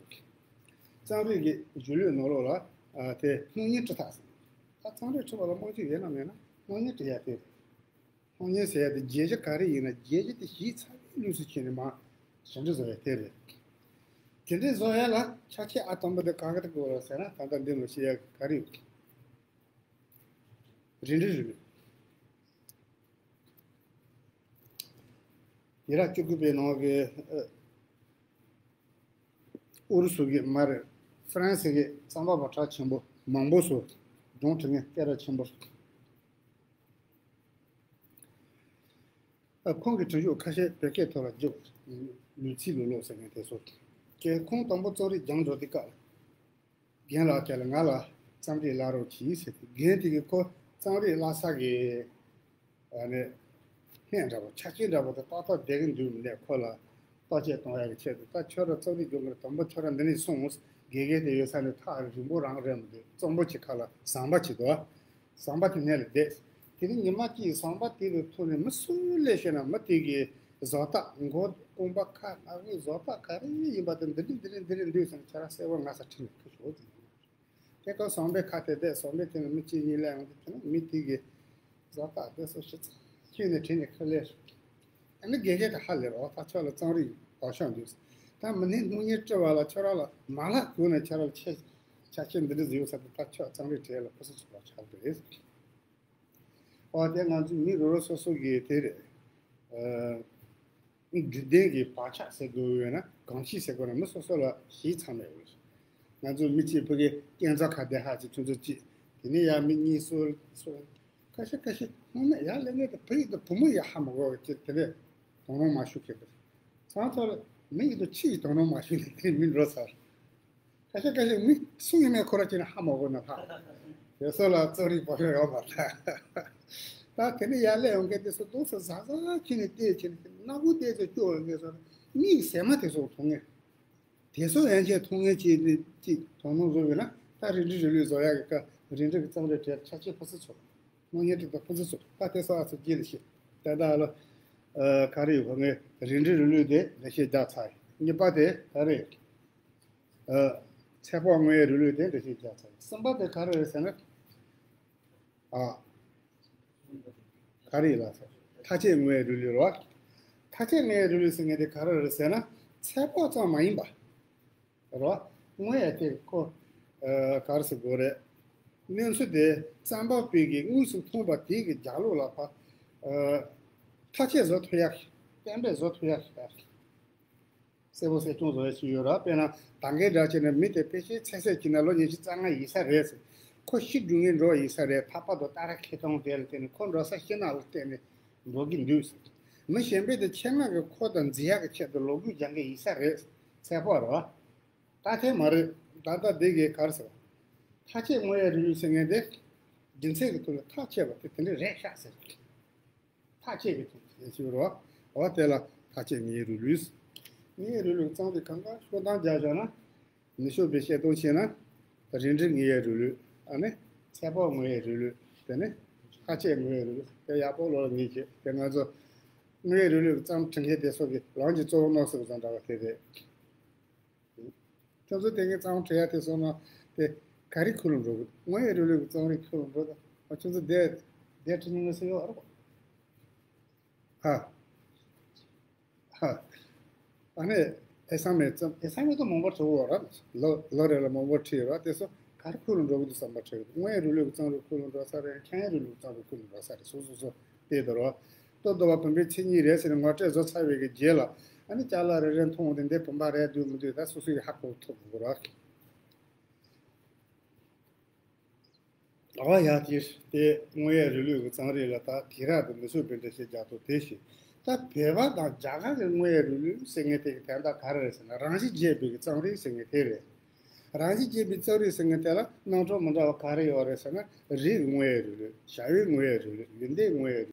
ཚོ། རྩོམ་རིག་གི་གཞུང་ལུགས་ནང་ལོགས་ལ། ཨ། དེ་སྣང་བརྙན་འབྲི་སྟངས་ཟེར། ད་རྩོམ་རིག་འབྲི་བ་ལ་རྨང་གཞི་ཡོད་ན་མེད་ན་སྣང་བརྙན་འབྲི་ཡག་དེ་རེད། སྣང་བརྙན་ཟེར་ཡག་དེ་བརྗོད་བྱ་ག་རེ་ཡིན་ན་བརྗོད་བྱ་དེ་ཞིབ་ཚགས་པའི་ལུགས་སུ་བྱས་ནས་མར་ཞིབ་འབྲི་བཟོ་ཡག་དེ་རེད། དེ་འདྲའི་བཟོ་ཡག་ལ་ཆ་རྐྱེན་ཨ་དང་པོ་དེ་ག་ག་དེ་དགོས་རེད་ཟེར་ན། ད་ལྟ་འདི་ལ་བཤད་ཡག་ག་རེ་ཡོད། རིགས་འགྲེ་རིགས་ལུགས། ཡི་རབས་བཅུ་དགུ་པའི་ནང་གི། ཨ། ཨུ་རུ་སུ་གི་མ་རེད། ཧྥ་རན་སི་གི་རྩོམ་པ་པོ་གྲགས་ཆེན་པོ་མང་པོ་ཚོ་སྒྲུང་འབྲི་མཁན་སྐད་གྲགས་ཆེན་པོ། ཨ། ཁོང་གི་དྲི་བཤུས་ཁ་ཤས་བོད་སྐད་ཐོག་ལ་བསྒྱུར། ལུས་རྩལ་ལུས་ལོག་ཟེར་མཁན་དེ་ཚོ། ཀྱེ། ཁོང་དང་པོ་རྩོམ་རིག་སྦྱངས་འགྲོ་དུས་སྐབས། རྒན་ལགས་ཀྱིས་ང་ལ་རྩོམ་རིག་བསླབ་རོགས་གྱིས་ཟེར་ཏེ། རྒན་དེ་གིས་ཁོ་རྩོམ་རིག་བསླབ་ས་གི། ཨ་ནི། སྣེ་འདྲ་པོ། ཆ་རྐྱེན་འདྲ་པོ་དེ་ཏག་ཏག་བསྡད་ཀྱི་འདུག་མི་འདུག་ཁོ་ལ་བརྟག་དཔྱད་གཏོང་ཡག་གི་ཆེད་དུ། ད་ཁྱོད་རང་རྩོམ་རིག་སྦྱོང་གི་རེད། དང་པོ་ཁྱོད་རང་འདི་ནས་སོང་། དགེ་རྒན་དེ་ཡོད་ས་ནས་ཐག་རིང་པོ་རང་རེད་མི་འདུག་རྩོམ་པོ་ཆེ་ཁ་ལ་ཟམ་པ་ཅིག་འདུག་ཟམ་པ་དེ་སྣེ་ལ་བསྡད། དེ་ནས་ཉི་མ་གཅིག་ཟམ་པ་དེ་ལ་ཐུག་ནས། མི་སུ་ལས་ཤེས་ན་མི་དེ་གི་བཟོ་ལྟ། མགོ་རྐང་པ་ཁ་ནག་པོའི་བཟོ་ལྟ་ག་རེ་ཡིན་པ་དེ་འདི་འདྲ་འདི་འདྲ་འདི་འདྲ་འདུག་ཟེར་ནས་ཁྱོད་རང་གསལ་པོ་ངའི་སར་ཁྲིད་ནས་ཁུར་ཤོག་ཟེར། དེ་སྐབས་ཟམ་པའི་ཁ་དེ་བསྡད། ཟམ་པའི་དེ་ནས་མི་གཅིག་གཉིས་སླེབས་ཡོང་དུས། དེ་ནས་མི་དེ་གིས་བཟོ་ལྟ་དེ་ཚོ་ཞིབ་ཚགས་བྱས་ནས་བྲིས་ནས་ཁུར་སླེབས། ཨ་ནི་དགེ་རྒན་གྱིས་ཧ་ལས་རོགས། ད་ཁྱོད་ལ་རྩོམ་རིག་དགོས་ཤོས་འདུག་ད་མི་སྣའི་སྣང་བརྙན་བྲི་བ་ལ་ཁྱོད་རང་ལ་མ་ལག་ཁུར་ནས་ཁྱོད་རང་ལ་ཆེ་ཆ་ཆེ་འདི་འདྲ་ཟིག་ཡོད་ས་དེ། ད་ཁྱོད་རྩོམ་རིག་བྲིས་ལ་ཕུན་སུམ་ཚོགས་པ་ཆགས་རེད། ཨོ། དེ་ང་ཚོ་མི་རེ་རེ་སོ་སོ་གི་དེ་རེད། ཨ། རྒྱུད་ལྡན་གྱི་བག་ཆགས་ཟེར་དགོས་ཡོད་ན། གང་ཞིག་ཟེར་དགོས་ན། མི་སོ་སོ་ལ་གཞི་ཚང་མ་ཡོད་རེད། ང་ཚོ་མི་གཅིག་ཕ་གི་སྐྱེ་འཚར་ཁ་བདེ་ཧ་ཅིག་ཁྱོད་ཚོ་གཅིག་དེ་ནས་ཡར་མི་གཉིས་གསུམ་གསུམ། ཁ་ཤས་ཁ་ཤས་ངོ་མ་ཡར་སླེབས་མཁན་དེ་བོད་ཡིག་དང་བུ་མོ་ཡིག་ཧ་མ་གོ་བ་ཅིག་དེ་འདྲས་དོ་སྣང་མ་ཞུ་མཁན་དེ། ཚང་ཚང་ལ་མི་ཡིག་དང་ཕྱི་ཡི་དོ་སྣང་མ་ཞུ་ནས་དེ་མི་འགྲོ་ཚར། ཁ་ཤས་ཁ་ཤས་མི་སུ་ཡིན་ནའི་ཁོ་རང་ཅིག་ནས་ཧ་མ་གོ་ན་ལྷག་དེ་ཚོ་ལ་རྩོམ་རིག་པ་ཡོད་མ་རེད། ད་དེ་ནས་ཡར་སླེབས་ཡོང་མཁན་དེ་ཚོ་ཏོག་ཙམ་གཟབ་གཟབ་བྱས་ནས་བལྟས་བྱས་ནས། སྣ་ཁུག་དེ་ཚོ་སྐྱོ་བའི་ངེས་སོ། མིག་ཟེར་མ་དེ་ཚོ་མཐོང་ངེས། དེ་ཚོ་ཡན་ཆད་མཐོང་ངེས་ཅིག་ཅིག་དོ་སྣང་བཟོ་དགོས་ན། ད་རིན་འབྲེལ་རིང་ལུགས་བཟོ་ཡག་གི་སྐབས། རིན་འབྲེལ་གྱི་རྩོམ་རིག་བྲིས། ཆ་ཆེ་ཕུན་སུམ་ཚོགས། སྣང་བརྙན་བྲིས་དང་ཕུན་སུམ་ཚོགས། ད་དེ་ཚོ་ཨ་ཚོ་རྗེས་ལ་བཤད། ད་ལྟ་ལ། ཨ། ག་རེ་ཡོད་གོ། ངས་རིན་འབྲེལ་རིང་ལུགས་དེ་འགྲེལ་བཤད་རྒྱག་ཚར་ཡིན། གཉིས་པ་དེ་ག་རེ་ཡོད། ཨ། ཚེ་དཔག་དངོས་ཡོད་རིང་ལུགས་དེ་འགྲེལ་བཤད་རྒྱག་ཚར་ཡིན། གསུམ་པ་དེ་ག་རེ་རེད་ཟེར་ན། ཨ། ག་རེ་ཡིན་ལགས་ཟེར། མཐའ་དཔྱད་དངོས་ཡོད་རིང་ལུགས་རེད་བ། མཐའ་དཔྱད་དངོས་ཡོད་རིང་ལུགས་ཟེར་མཁན་དེ་ག་རེ་རེད་ཟེར་ན། ཚེ་དཔག་ཙམ་མ་ཡིན་པ་རེད་བ། དངོས་ཡོད་དེ་ཁོ། ཨ། ག་རེ་ཟེར་དགོས་རེད། གནས་ཚུལ་དེ་རྩོམ་པ་པོས་ཀྱིས་དངོས་སུ་མཐོང་བ་དེ་གི་རྒྱབ་ལོགས་ལ་ཕར། ཨ། མཐའ་དཔྱད་བཟོ་ཐུབ་ཡག་གཏན་འབེབས་བཟོ་ཐུབ་ཡག་གསལ་པོ་གསལ་སྟོང་བཟོ་ཡག་ཅིག་ཡོད་ར། དཔེར་ན་ད་གིན་འདྲ་བྱས་ན་མི་དེ་ཕལ་ཆེར་ཚེ་ཟད་ཕྱིན་ན་ལོ་ཉི་ཤུ་རྩ་ལྔ་ཡིན་ས་རེད་ཟེར། ཁོ་ཤི་འགྲོ་ངེས་འགྲོ་ཡིན་ས་རེད། ད་བར་དུ་ཏཱ་ར་ཁེ་ཐང་དེ་ལ་བརྟེན་ནས། ཁོ་འགྲོ་ས་ཤིང་ནགས་ལ་བརྟེན་ནས་འགྲོ་གི་འདུག་ཟེར། མི་གཞན་པས་དེ་ཆེད་མངགས་ཀྱིས་ཁོ་དང་འཛིང་ཡག་གི་ཆེད་དུ་ལོ་རྒྱུས་སྦྱང་མཁན་ཡིན་ས་རེད། ཚེ་དཔག་རེད་བ། ད་དེ་མ་རེད། ད་ལྟ་འདི་གའི་ག་རེ་ཟེར་བ། མཐའ་དཔྱད་དངོས་ཡོད་རིང་ལུགས་ཟེར་མཁན་དེ། རྒྱུ་མཚན་གྱི་ཐོག་ནས་ཐག་བཅད་པ་དེ་དེ་འདྲ་རེད་ཤག་ཟེར། ཐག་བཅད་པའི་དོན་དེ་ཞིག་རེད་བ། འོ་དེ་ལ་མཐའ་དཔྱད་དངོས་ཡོད་རིང་ལུགས། དངོས་ཡོད་རིང་ལུགས་རྩོམ་རིག་གང་ག་ཤོག་གྲངས་རྒྱག་བཞག་ན། ནུབ་ཕྱོགས་པའི་བཤད་སྟངས་བྱས་ན། རིན་འབྲེལ་དངོས་ཡོད་རིང་ལུགས། ཨ་ནི་ཚེ་དཔག་དངོས་ཡོད་རིང་ལུགས། དེ་ནི་མཐའ་དཔྱད་དངོས་ཡོད་རིང་ལུགས། དེ་ཡག་པོ་བློ་ལ་ངེས་བྱས། དེ་ང་ཚོ་དངོས་ཡོད་རིང་ལུགས་ཀྱི་རྩོམ་འབྲི་མཁན་དེ་ཚོ་གི་ལམ་གྱི་གཙོ་བོ་མནོ་ཟེར་བ་དང་འདྲ་བ་དེ་རེད། ཁྱོད་ཚོ་དེ་སྔའི་རྩོམ་འབྲི་ཡག་དེ་སོང་ན་དེ་ག་རེ་ཁུར་ལ་འགྲོ་གི། དངོས་ཡོད་རིང་ལུགས་ཀྱི་རྩོམ་རིག་ཁུར་ལ་འགྲོ་ད། ཁྱོད་ཚོ་དེ་དེ་འབྲི་མྱོང་ས་ཡོད་རེད་པ། ཧ། ཧ། ཨ་ནི་ཨེ་སམ་མེ་ཙམ། ཨེ་སམ་མེ་ཙམ་མང་པོ་འབྲི་བོ་ར། ལོ་ལོ་རེ་ལ་མང་པོ་འབྲི་ར། དེ་ཚོ་ག་རེ་ཁུར་ལ་འགྲོ་གི་འདུག་བསམ་པ་འབྲི་གི་འདུག་དངོས་ཡོད་རིང་ལུགས་ཀྱི་རྩོམ་རིག་ཁུར་ལ་འགྲོ་ས་རེད། ཁྱད་ཡོད་རིང་ལུགས་ཀྱི་རྩོམ་རིག་ཁུར་ལ་འགྲོ་ས་རེད། སོ་སོ་སོ་དེ་དོར་བ། ལྟོ་ཟླ་བ་བུམ་པའི་མཚན་ཉིད་རེད་ཟེར་ནས་ངོ་སྤྲོད་བཟོ་ཚར་བའི་གི་རྗེས་ལ། ཨ་ནི་ཅ་ལག་རེ་རེ་མཐོང་བ་དེ་འདི་བུམ་པ་རེད་འདུག་མི་འདུག་ད་སོ་སོ་ཡིས་ཧ་གོ་ཐུབ་དགོས་ར། ཨོ་ཡ། དེ་དེ་དངོས་ཡོད་རིང་ལུགས་ཀྱི་རྩོམ་རིག་ལ་ད་དེ་རག་ཏུ་མི་ཚུད་པའི་འགྲེལ་བཤད་རྒྱག་ཐུབ་དེ་བཞིན། ད་བོད་པ་དང་རྒྱ་གར་གྱི་དངོས་ཡོད་རིང་ལུགས་ཟེར་མཁན་དེ་གི་དོན་དག་ག་རེ་རེད་ཟེར་ན། རང་བཞིན་བརྗོད་པའི་གི་རྩོམ་རིག་ཟེར་མཁན་དེ་རེད། རང་བཞིན་བརྗོད་པའི་རྩོམ་རིག་ཟེར་མཁན་དེ་ལ་རྣམ་གྲངས་མི་འདྲ་བ་ག་རེ་ཡོད་རེད་ཟེར་ན། རིག་དངོས་ཡོད་རིང་ལུགས། བྱ་བའི་དངོས་ཡོད་རིང་ལུགས། ཡོན་ཏན་དངོས་ཡོད་རིང་ལུགས།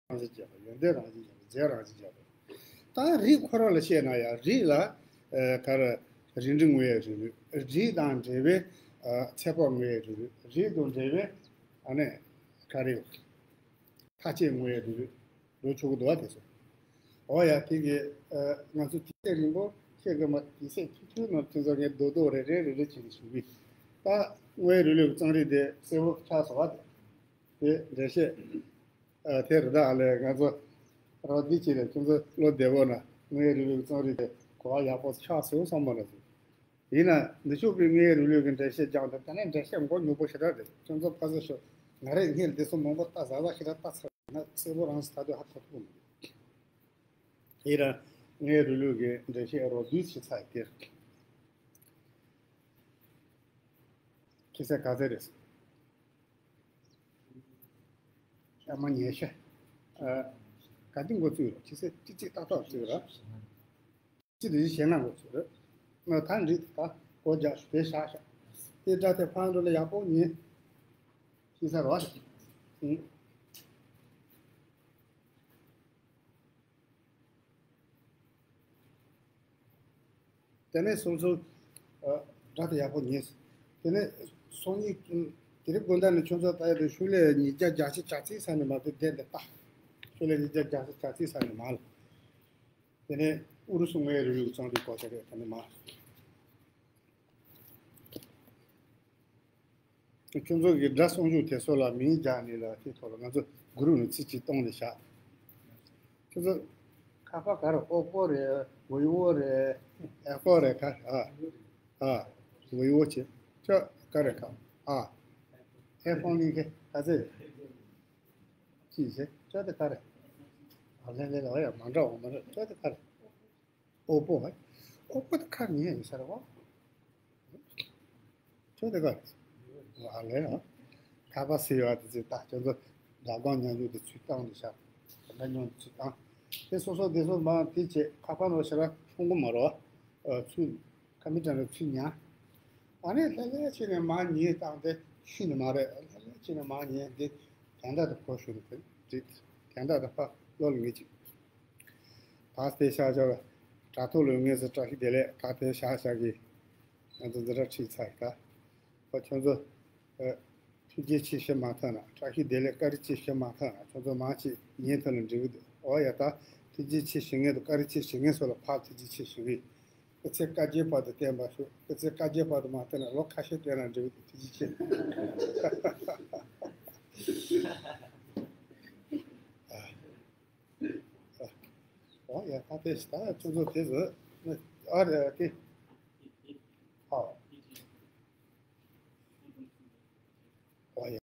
རང་བཞིན་བརྗོད་པ། ཡོན་ཏན་རང་བཞིན་བརྗོད་པ། རྫས་རང་བཞིན་བརྗོད་པ། ད་རིགས་ཁོ་རང་ལ་བཤད་ན་ཡང་། རིགས་ལ་ཨ་ག་རེ། རིན་འབྲེལ་དངོས་ཡོད་རིང་ལུགས། རིགས་དང་འབྲེལ་བའི་ཨ་ཚེ་དཔག་དངོས་ཡོད་རིང་ལུགས། རིགས་དང་འབྲེལ་བའི་ཨ་ནི་ག་རེ། མཐའ་དཔྱད་དངོས་ཡོད་རིང་ལུགས་འགྲོ་ཆོག་གི་འདུག་བ། དེ་ཚོ། འོ་ཡ། དེ་གི་ཨ་ང་ཚོ་དུས་ཚོད་རིང་པོ་བཤད་གི་མ། དུས་ཚོད་ཐུང་ཐུང་ནང་ཁྱེད་ཚོ་ངས་རྡོག་རྡོག་རེ་རེ་རེ་རེ་བྱས་ནས་ཞུ་གི། ད་དངོས་ཡོད་རིང་ལུགས་ཀྱི་རྩོམ་རིག་དེ་གསལ་པོ་ཆགས་སོང་བ། དེ་འགྲེལ་བཤད་ཨ་དེ་རེད། ད་ཨ་ལས་ང་ཚོ་རོགས་འདི་བྱས་ནས་ཁྱེད་ཚོ་བློ་བདེ་པོ་ན། དངོས་ཡོད་རིང་ལུགས་ཀྱི་རྩོམ་རིག་དེ་གོ་བ་ཡག་པོ་ཆགས་སོང་བསམ་པ་ན་ཟིན། ཡིན་ན་ནུབ་ཕྱོགས་པའི་དངོས་ཡོད་རིང་ལུགས་ཀྱི་འགྲེལ་བཤད་རྒྱག་འདུག་དེ་ནས་འགྲེལ་བཤད་མགོ་རྙོག་པོ་ཞེ་དྲག་རེད། ཁྱོད་ཚོ་ཕར་ཚུར་ཤོག་ང་རེ་སྔོན་འདི་ཚོ་མང་པོ་ལྟ་ཟ་ཟ་ཞེ་དྲག་ལྟ་ཚར་ན་གསལ་པོ་རང་སུ་ད་དུང་ཧ་གོ་ཐུབ་མི་འདུག་ཡིན་ན་དངོས་ཡོད་རིང་ལུགས་ཀྱི་འགྲེལ་བཤད་རོབ་བསྡུས་བྱེད་ཚར་དེར། ཁྱེད་ཚོས་ག་ཚོད་རེད། ཨ་མ་ཉལ་ཤ། ཨ། ག་དེ་འགོ་བཙུགས་ར། ཁྱི་སེ་ཅི་ཅི་ཏག་ཏག་བཙུགས་ར། ཅི་དེ་བཞི་ཞེ་ལྔ་འགོ་བཙུགས་ར། ང་ད་འགྲིག་ད་སྒོ་རྒྱག་དེ་བཞག་བཞག་དེ་སྒྲ་དེ་ཕར་འགྲོ་ལ་ཡག་པོ་ཉན། ཤེས་ས་རོ། ཨུ། དེ་ནས་སོ་སོ། ཨ། སྒྲ་དེ་ཡག་པོ་ཉན། དེ་ནས་སང་ཉིན། དེ་རིང་དགོང་དག་ནས་ཁྱོད་ཚོ་ལྟ་ཡ་དེ་ཤོག་ལྷེ་ཉིས་བརྒྱ་བརྒྱད་ཅུ་གྱ་གཅིག་ས་ནས་མར་དེ་བསྡད་འདི་ལྟ། ཤོག་ལྷེ་ཉིས་བརྒྱ་བརྒྱད་ཅུ་གྱ་གཅིག་ས་ནས་མར་ལ། དེ་ནས་ཨུ་རུ་སུ་དངོས་རིག་ལུགས་གཙང་པའི་སྐོར་ཆ་རེད། དེ་ནས་མར། ཁྱོད་ཚོ་གི་སྒྲ་སྲུང་སྐྱོབ་དེ་ཚོ་ལ་མིང་རྒྱག་ནས་ལ་དེ་ཐོག་ལ་ང་ཚོ་གུ་རུབ་ནས་ཚིག་གཅིག་གཏོང་ནས་བཞག་ཁྱོད་ཚོ་ཁ་པ་ག་རེ། ཨོ་པོ་རེད། ཝི་ཝོ་རེད། ཨེ་པོ་རེད། ག་རེ། ཨ། ཨ། ཝི་ཝོ་བྱེད། ཁྱོད་ག་རེ་ག་ཨ། ཨེ་ཕོན་གླིང་གེ་ག་ཚད། ཅི་བྱེད། ཁྱོད་དེ་ག་རེ། ཨ་ལེ་ལེ་ལ་ཡ་མ་འདྲ་བ་མ་འདྲ། ཁྱོད་དེ་ག་རེ། ཨོ་པོ། ཨོ་པོ་དེ་ག་རེ་ཉན་ཡིན་ས་རེད་བ། ཁྱོད་དེ་ག་རེ། ཨ་ལེ་ཨ། ཁ་པ་ཟེར་བ་དེ་ཚོས་ད་ཁྱོད་ཚོ་སྒྲ་གདངས་ཉམས་འགྱུར་དེ་ཚུར་བཏང་ནས་བཞག་སྒྲ་ཉམས་དེ་ཚུར་བཏང་། དེ་སོ་སོ་དེ་ཚོ་མ་དེ་བྱེད། ཁ་པ་ནོར་ཤ་ར་ཆུང་གོ་མ་རོ། ཨ། ཚུར་ཁ་མི་དྲན་ལ་ཚུར་ཉར། ཨ་ནི་ལྷ་ལྷ་བྱས་ནས་མར་ཉལ་བཏང་སྟེ་ཤི་ནི་མ་རེད། ལྷ་ལྷ་བྱས་ནས་མར་ཉལ་འདི་དོན་དག་དེ་གོ་ཤོར་ནི་རེད། དོན་དག་དེ་ཕར་བློ་ལ་ངེས་ཅིག་ད་དེ་བཞག་བཞག་དྲ་ཐོག་ལ་ངེས་སུ་བཀྲ་ཤིས་བདེ་ལེགས། ད་དེ་བཞག་བཞག་གི་ང་ཚོ་འཛིན་གྲྭ་ཁྲིད་ཚར་ཡི་ད། ཁོ་ཁྱོད་ཚོ། ཨ། ཐུགས་རྗེ་ཆེ་ཞུ་མ་ཐུབ་ན། བཀྲ་ཤིས་བདེ་ལེགས་བཀའ་དྲིན་ཆེ་ཞུ་མ་ཐུབ་ན། ཁྱོད་ཚོ་མང་ཆེ་ཉན་ཐུབ་ན་འགྲིག་གི་འདུག་ཨོ་ཡ། ད་ཐུགས་རྗེ་ཆེ་ཞུ་མཁན་དང་བཀའ་དྲིན་ཆེ་ཞུ་མཁན་ཚོ་ལ་ཕར་ཐུགས་རྗེ་ཆེ་ཞུ་གི། སྐུ་ཚེ་བསྐལ་བརྒྱའི་བར་དུ་བརྟན་པར་ཤོག་སྐུ་ཚེ་བསྐལ་བརྒྱའི་བར་དུ་མ་བརྟན་ན་ལོ་ཁ་ཤས་བརྟན་ན་འགྲིག་གི་འདུག་ཐུགས་རྗེ་ཆེ། ཨ། ཨ། ཨོ་ཡ། ད་དེ་ད་ཁྱོད་ཚོ་དེ་ཚོ། ཨ་རེ་དེ།